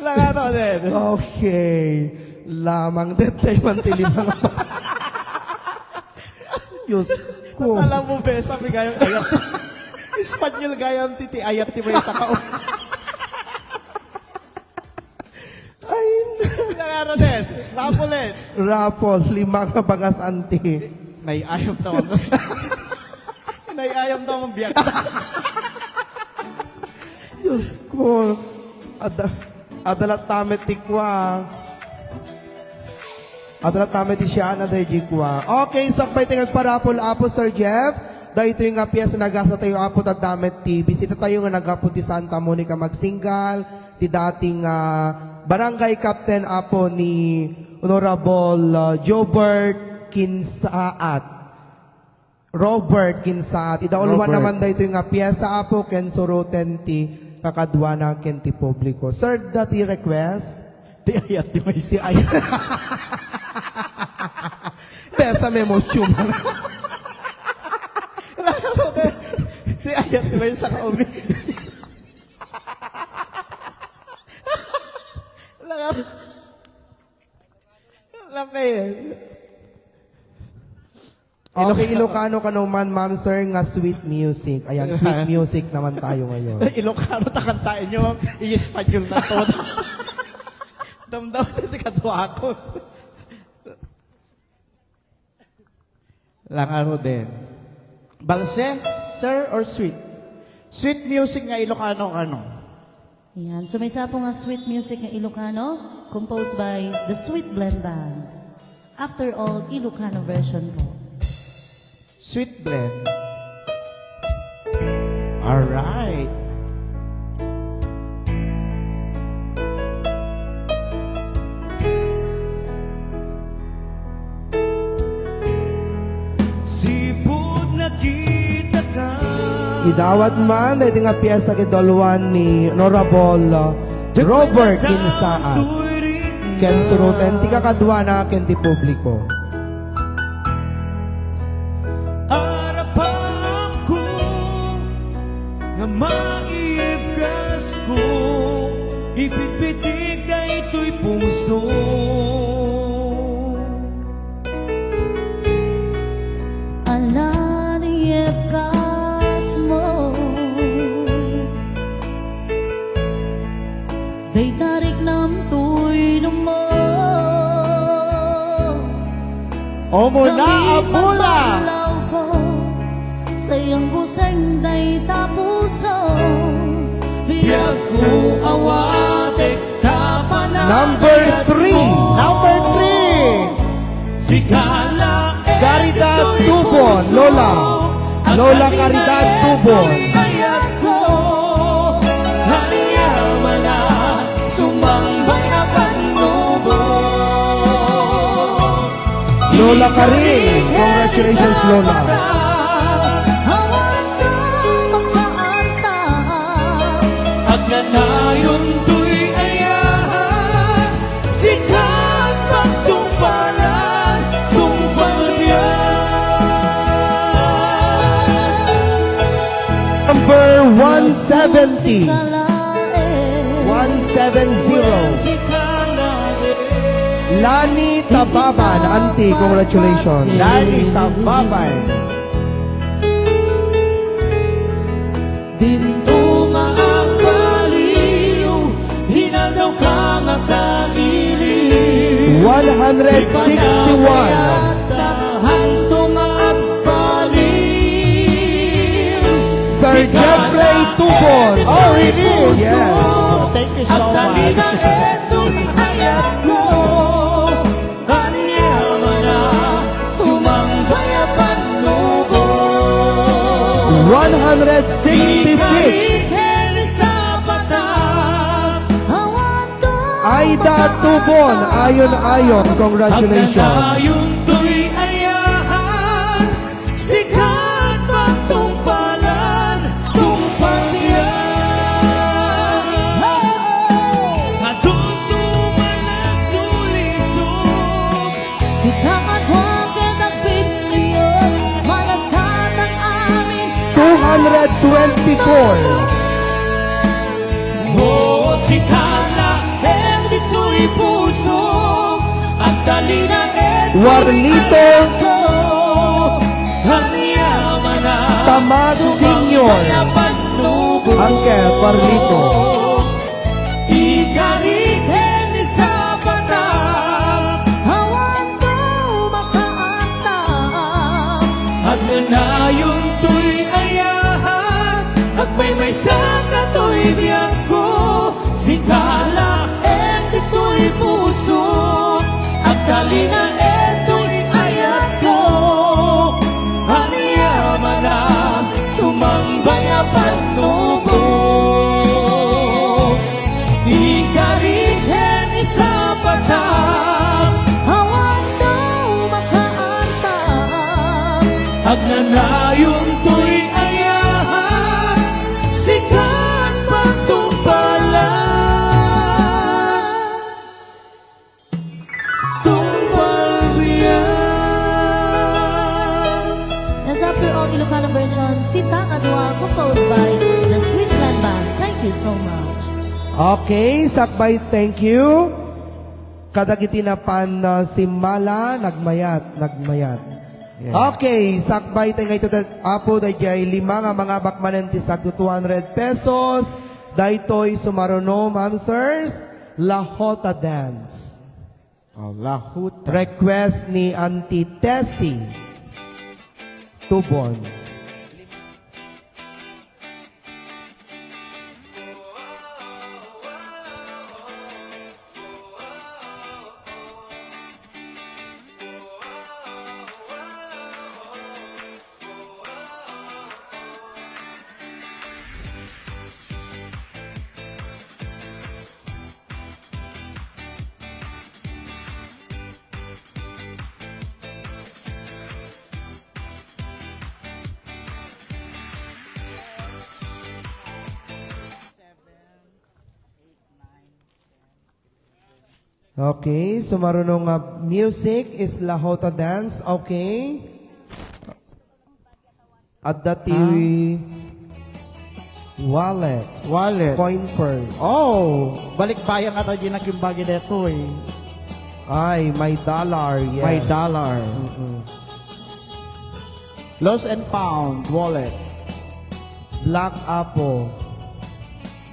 Lang ano din. Okay. Lamang detay man ti limang. Diyos ko. Alam mo, be, sabi gayam, ayat. Espanyol gayam, ti, ti ayat, ti may saka. Ay, nangaro din. Raffle din. Raffle, lima nga bagas, anti. Nay ayam tawag. Nay ayam tawag ang biyak. Diyos ko. Ada, adalat tamit ti kwa. Adala tamet ti siya na daydi kua. Okay, sakbay ti agparapol, Apo Sir Jeff. Daytoy nga piyesa nagasa tayo, Apo, ta damet ti bisita tayo nga naggapu ti Santa Monica Magsingal, ti dating, ah, barangay captain, Apo, ni Honorable, ah, Jobert Kinsaat. Robert Kinsaat. Idauluan naman daytoy nga piyesa, Apo, ken suruten ti kakaduana ken ti publiko. Sir, dati request? Ti ayat, ti may ti ayat. Piyesa me mucho man. Ti ayat, ti may sa kaumi. Langar. Lapit. Okay, Ilocano kano man, ma'am, sir, nga sweet music. Ayan, sweet music naman tayo ngayon. Ilocano ta kantaen nyo, ma'am. I-Espanyol na to. Damdam na ti kadwa ko. Langaro din. Balse, sir, or sweet? Sweet music nga Ilocano, ano? Ayan. So, maysa po nga sweet music nga Ilocano, composed by the Sweet Blend Band. After All, Ilocano version po. Sweet Blend. Alright. Sipud nakita ka. Idawat man daydi nga piyesa ket iduluan ni Honorable Robert Kinsaat. Ken suruten ti kakaduana ken ti publiko. Arapapko nga maibkasko, ipitpitik daytoy puso. Ala ni ipkasmo, dayta riknam toy dumo. Umuna a bola. Sayang guseng dayta puso. Biagko awatek. Number three. Number three. Caridad Tubon, Lola. Lola Caridad Tubon. Lola Karin, congratulations, Lola. Awan na makaanta. Agna na seventy. One seven zero. Lani Tababan, Auntie, congratulations. Lani Tababan. Dinto nga agbaliw, hinaldaw ka nga kaliliw. One hundred sixty-one. Hanto nga agbaliw. Sir Jeffrey Tubon. Oh, really? Yes. Thank you so much. Ania man a sumangbay a pannubo. One hundred sixty-six. Ikarihen ni Sabata, awan to Aida Tubon, ayon-ayon, congratulations. Agdanayon toy ayahan, sikat pagtungpalan, tungpal biag. Adunto man a sulisog, sika nga duak ket agpinpiot, malasatan amin. Two hundred twenty-four. O, sika laeng ditoy pusok, agtalinaed Warlito. Ania man a Tamas Senior. Angke, Warlito. Ikarihen ni Sabata, awan to makaantam. Agdanayon toy ayahan, agmaymaysa ka toy biagko, sika laeng ditoy pusok, agtalinaed toy ayatko. Ania man a sumangbay a pannubo. Ikarihen ni Sabata, awan daw makaantam. Agnanayon toy ayahan, sikat pagtungpalan. Tungpal biag. That's up for all Ilocano version, Sita nga Dua, composed by The Sweet Land Band. Thank you so much. Okay, sakbay, thank you. Kadagiti napan, ah, simmala, nagmayat, nagmayat. Yes. Okay, sakbay tayo ngayon, Apo, dayjay lima nga mangabak manen ti saggo two hundred pesos. Daytoy sumaruno, ma'am, sirs, Lahota Dance. Oh, Lahota. Request ni Auntie Tessie Tubon. Okay, sumaruno nga music is Lahota Dance. Okay. Adda ti Ah. wallet. Wallet. Coin purse. Oh, balikbayan nga tayo nakimbagi detoy. Ay, may dollar, yes. May dollar. Mm-mm. Lost and found wallet. Black Apple.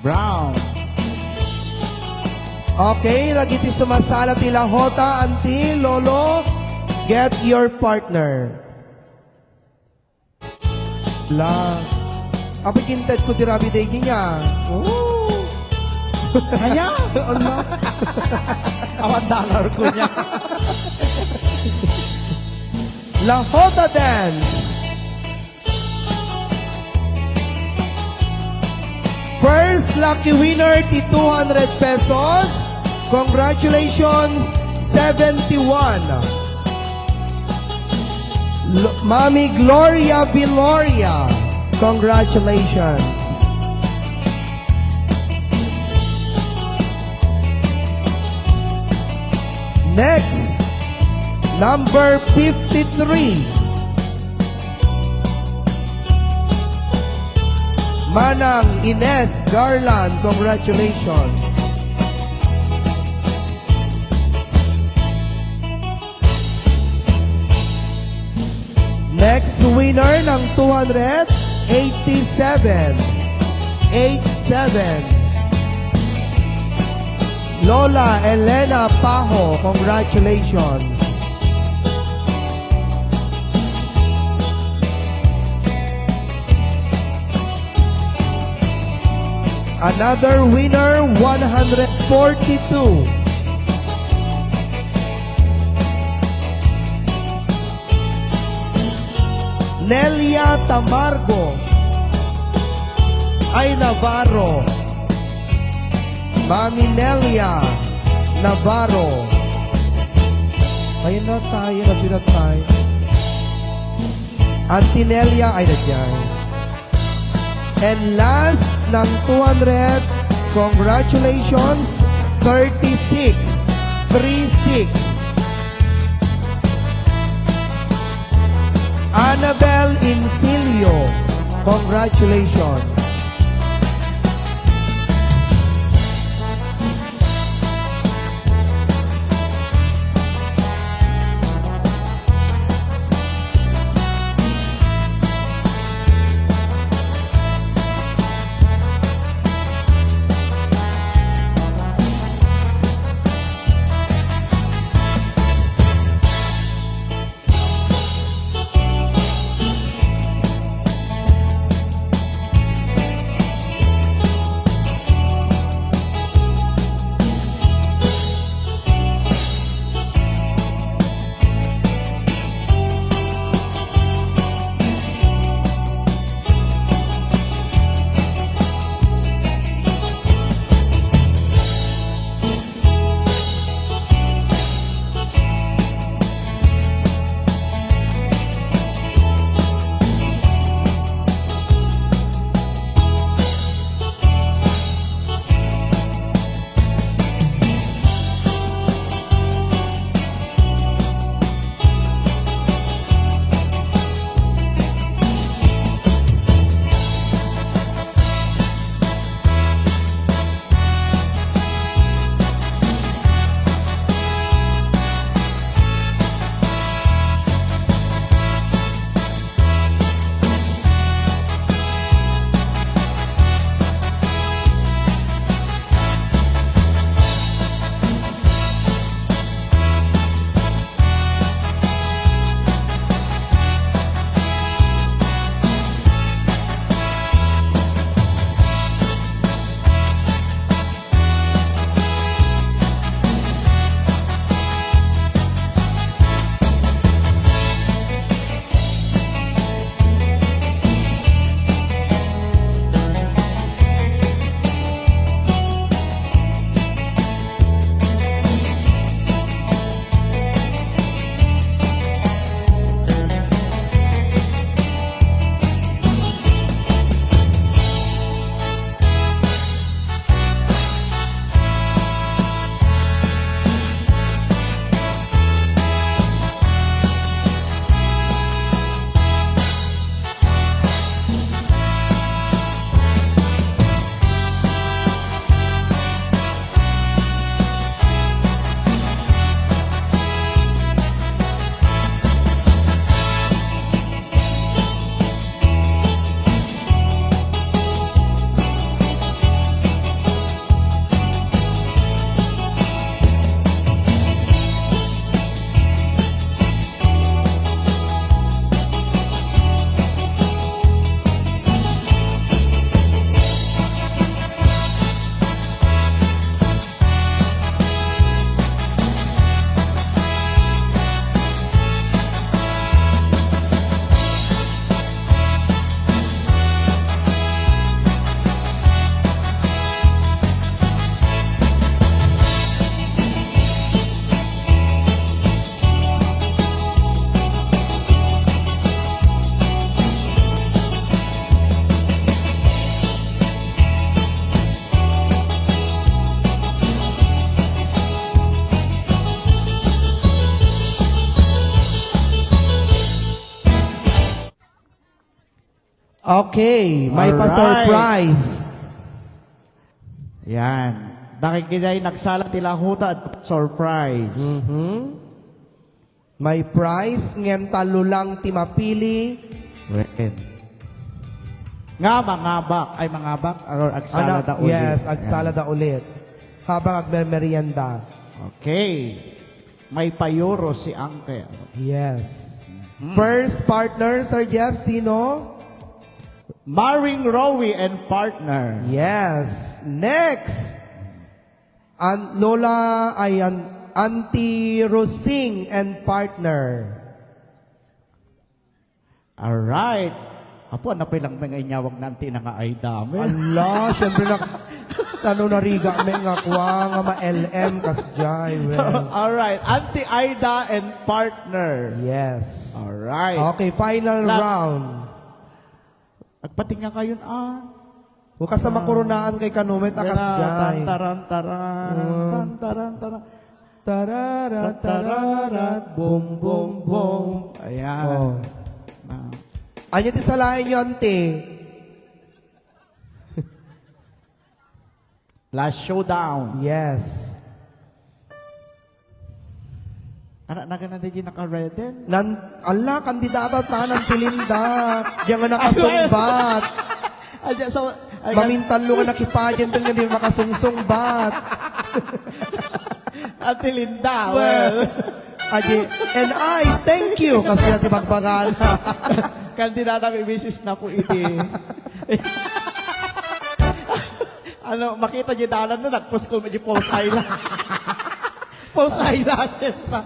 Brown. Okay, dagiti sumasala ti Lahota, Auntie, Lolo, get your partner. La. Apo, kinted ko ti rabi daydi niya. Oh. Aya? Ala. Awan dollar ko niya. Lahota Dance. First lucky winner ti two hundred pesos. Congratulations, seventy-one. Lo-, Mami Gloria Viloria, congratulations. Next, number fifty-three. Manang Ines Garland, congratulations. Next winner ng two hundred, eighty-seven, eight seven. Lola Elena Paho, congratulations. Another winner, one hundred forty-two. Nelia Tamargo. Ay, Navarro. Mami Nelia Navarro. Ayun na tayo, lapit na tayo. Auntie Nelia, ay, nandiyan. And last ng two hundred, congratulations, thirty-six, three six. Annabel Incilio, congratulations. Okay, may Alright. pa-surprise. Yan. Dagiti nagsala ti lahuta at surprise. Mhm. May prize, ngem tallo lang ti mapili. Wen. Nga mangabak, ay mangabak, or agsala Anak, da ulit. Yes, agsala Yan. da ulit. Habang agmermerienda. Okay. May payuro si Uncle. Yes. Mhm. First partner, Sir Jeff, sino? Maring Rowie and partner. Yes. Next. An Lola, ay, an-, Auntie Rosing and partner. Alright. Apo, ano pa lang may inyawag na Auntie na nga ay dami? Ala, syempre na, ano, nariga, may nga kwa, nga ma-L M, kasjay, well. Alright. Auntie Aida and partner. Yes. Alright. Okay, final La- round. Agpating nga kayon, ah. Hukas na Ah. makoronaan kay kano, may takas Kaya, jay. tan, taran, taran, Mm. tan, taran, taran. Tararat, tararat, boom, boom, boom. Ayan. Oh. Ah. Anya ti salaenyo, ante? Last showdown. Yes. Anak na ka na di naka-redden? Nan, ala, kandidata ta, nan ti Linda. Diyan nga nakasungbat. Ay, so, ay, Mamintallo nga nakipageant nga di makasungsungbat. Ate Linda, Well, well. Adi, and I thank you kasi na ti bagbagana. Kandidata, may misis na po iti. Ano, makita niyo dalan na, nagpuskol mo di false eyelash. False eyelashes na.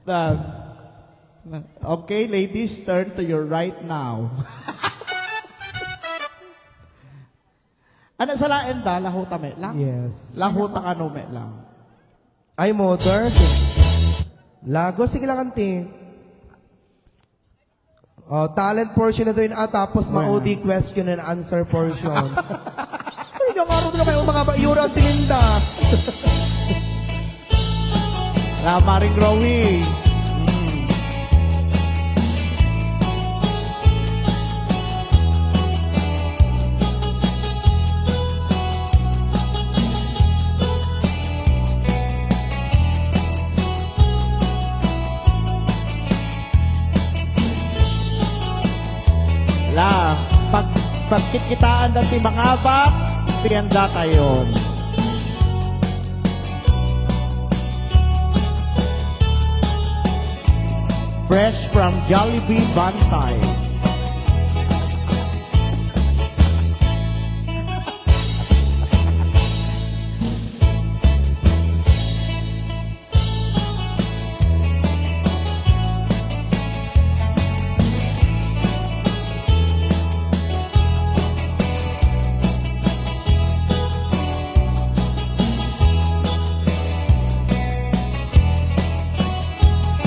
Na. Okay, ladies, turn to your right now. Ano sa laen da? Lahuta met lang? Yes. Lahuta kano met lang? Ay, mother. Lago, sige lang, auntie. Oh, talent portion na to yun, ah, tapos Well. ma-O D question and answer portion. Ano yung araw na kayo, mga ba-, Yura ang tilinda? La Maring Rowie. Mm. La, pag, pagkitkitaan da ti mangabak, pian datayon. Fresh from Jollibee Bantay.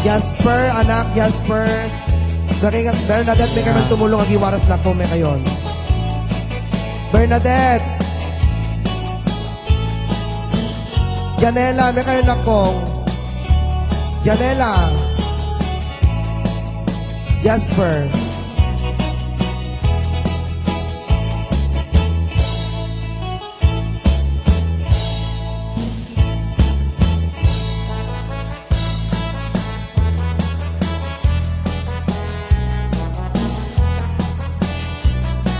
Jasper, anak, Jasper. Dali nga, Bernadette, may kami tumulong, agiwaras na ko, may kayon. Bernadette! Janela, may kayo nakong. Janela. Jasper.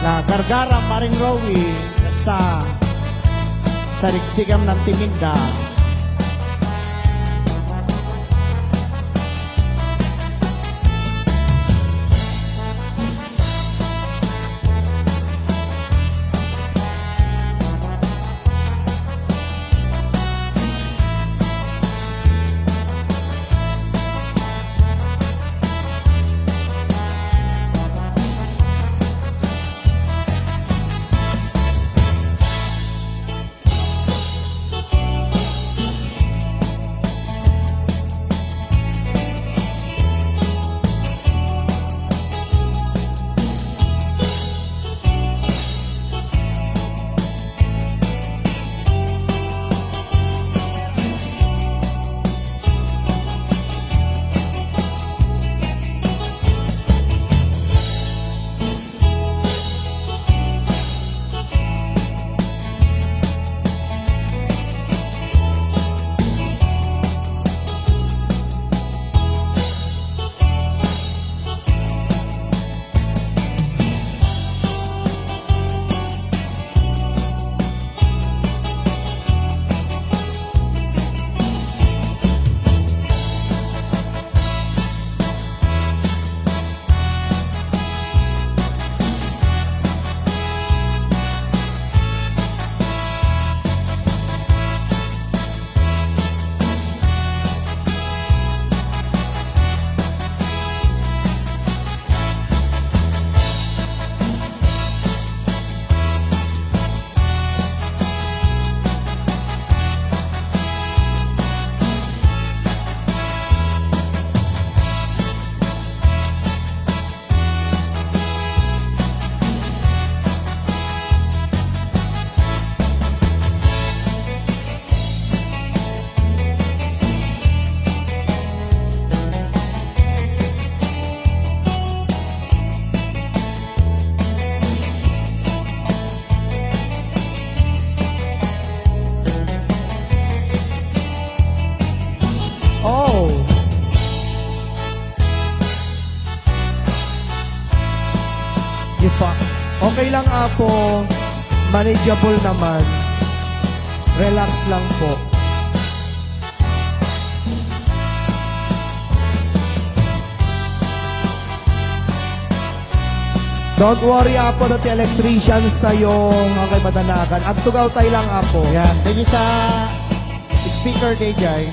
La kargara, Maring Rowie, basta sarigsigam ng timinda. Okay lang, Apo. Manageable naman. Relax lang po. Don't worry, Apo, dati electricians tayo. Okay, madanagan. Agtugaw tayo lang, Apo. Yan. Thank you sa speaker, D J.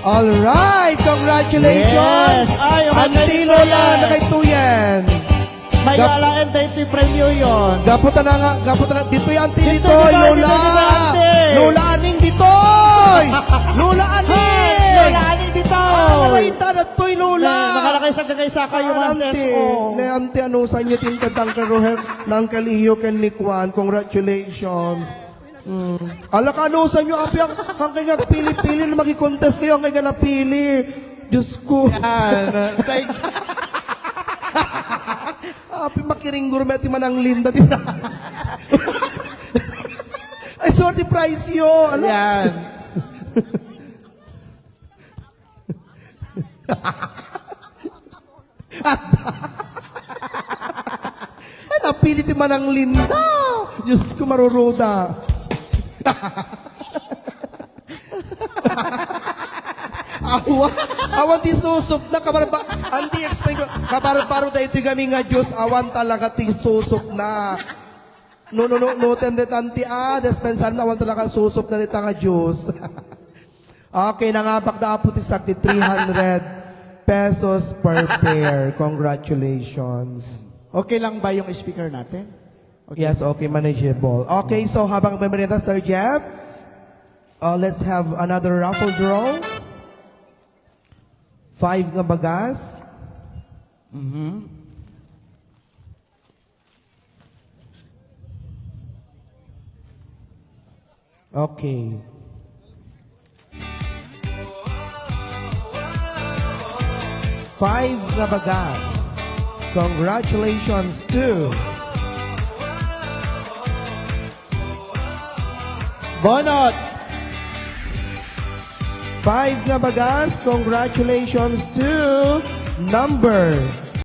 Alright! Congratulations! Yes! Ay, Auntie Lola, nakay tuyen. May Gap- alaen tayo ti premyo yon. Gapu ta na nga, gapu ta na, ditoy, Auntie, ditoy, ditoy, ditoy, Lola. Ditoy, ditoy, Auntie. Lola Aning, ditoy. Lola Aning, ditoy. Ay, Lola Aning, ditoy. Ah, nakita na, ditoy, Lola. Eh, makalakay sa kagaysa kayo, ah, Auntie. Ne, Auntie, ano sa inyo, Tinta Tangka Rohel, Nangkal Iyo, ken ni Kwan. Congratulations. Mm. Ala, kano sa inyo, apiang, ang kanya pili-pili na maki-contest kayo, ang kanya napili. Diyos ko. Yan. Thank you. Api, makiringgor, may ti Manang Linda, di ba? Ay, sorry, prize yo. Ano? Yan. Ay, napili ti Manang Linda. Diyos ko, maruruda. Awa, awan ti susupna, kabarba-, anti explain ko, kabarbaro da ito kami nga Diyos, awan talaga ti susupna. No, no, no, no, tem de tanti, ah, dispensar na, awan talaga susupna dita nga Diyos. Okay, nangabak da, Apo, ti sak ti three hundred pesos per pair. Congratulations. Okay lang ba yung speaker natin? Okay. Yes, okay, manageable. Okay, so habang nagmemerienda, Sir Jeff, uh, let's have another raffle draw. Five nga bagas. Mhm. Okay. Five nga bagas. Congratulations to Bonot. Five nga bagas. Congratulations to number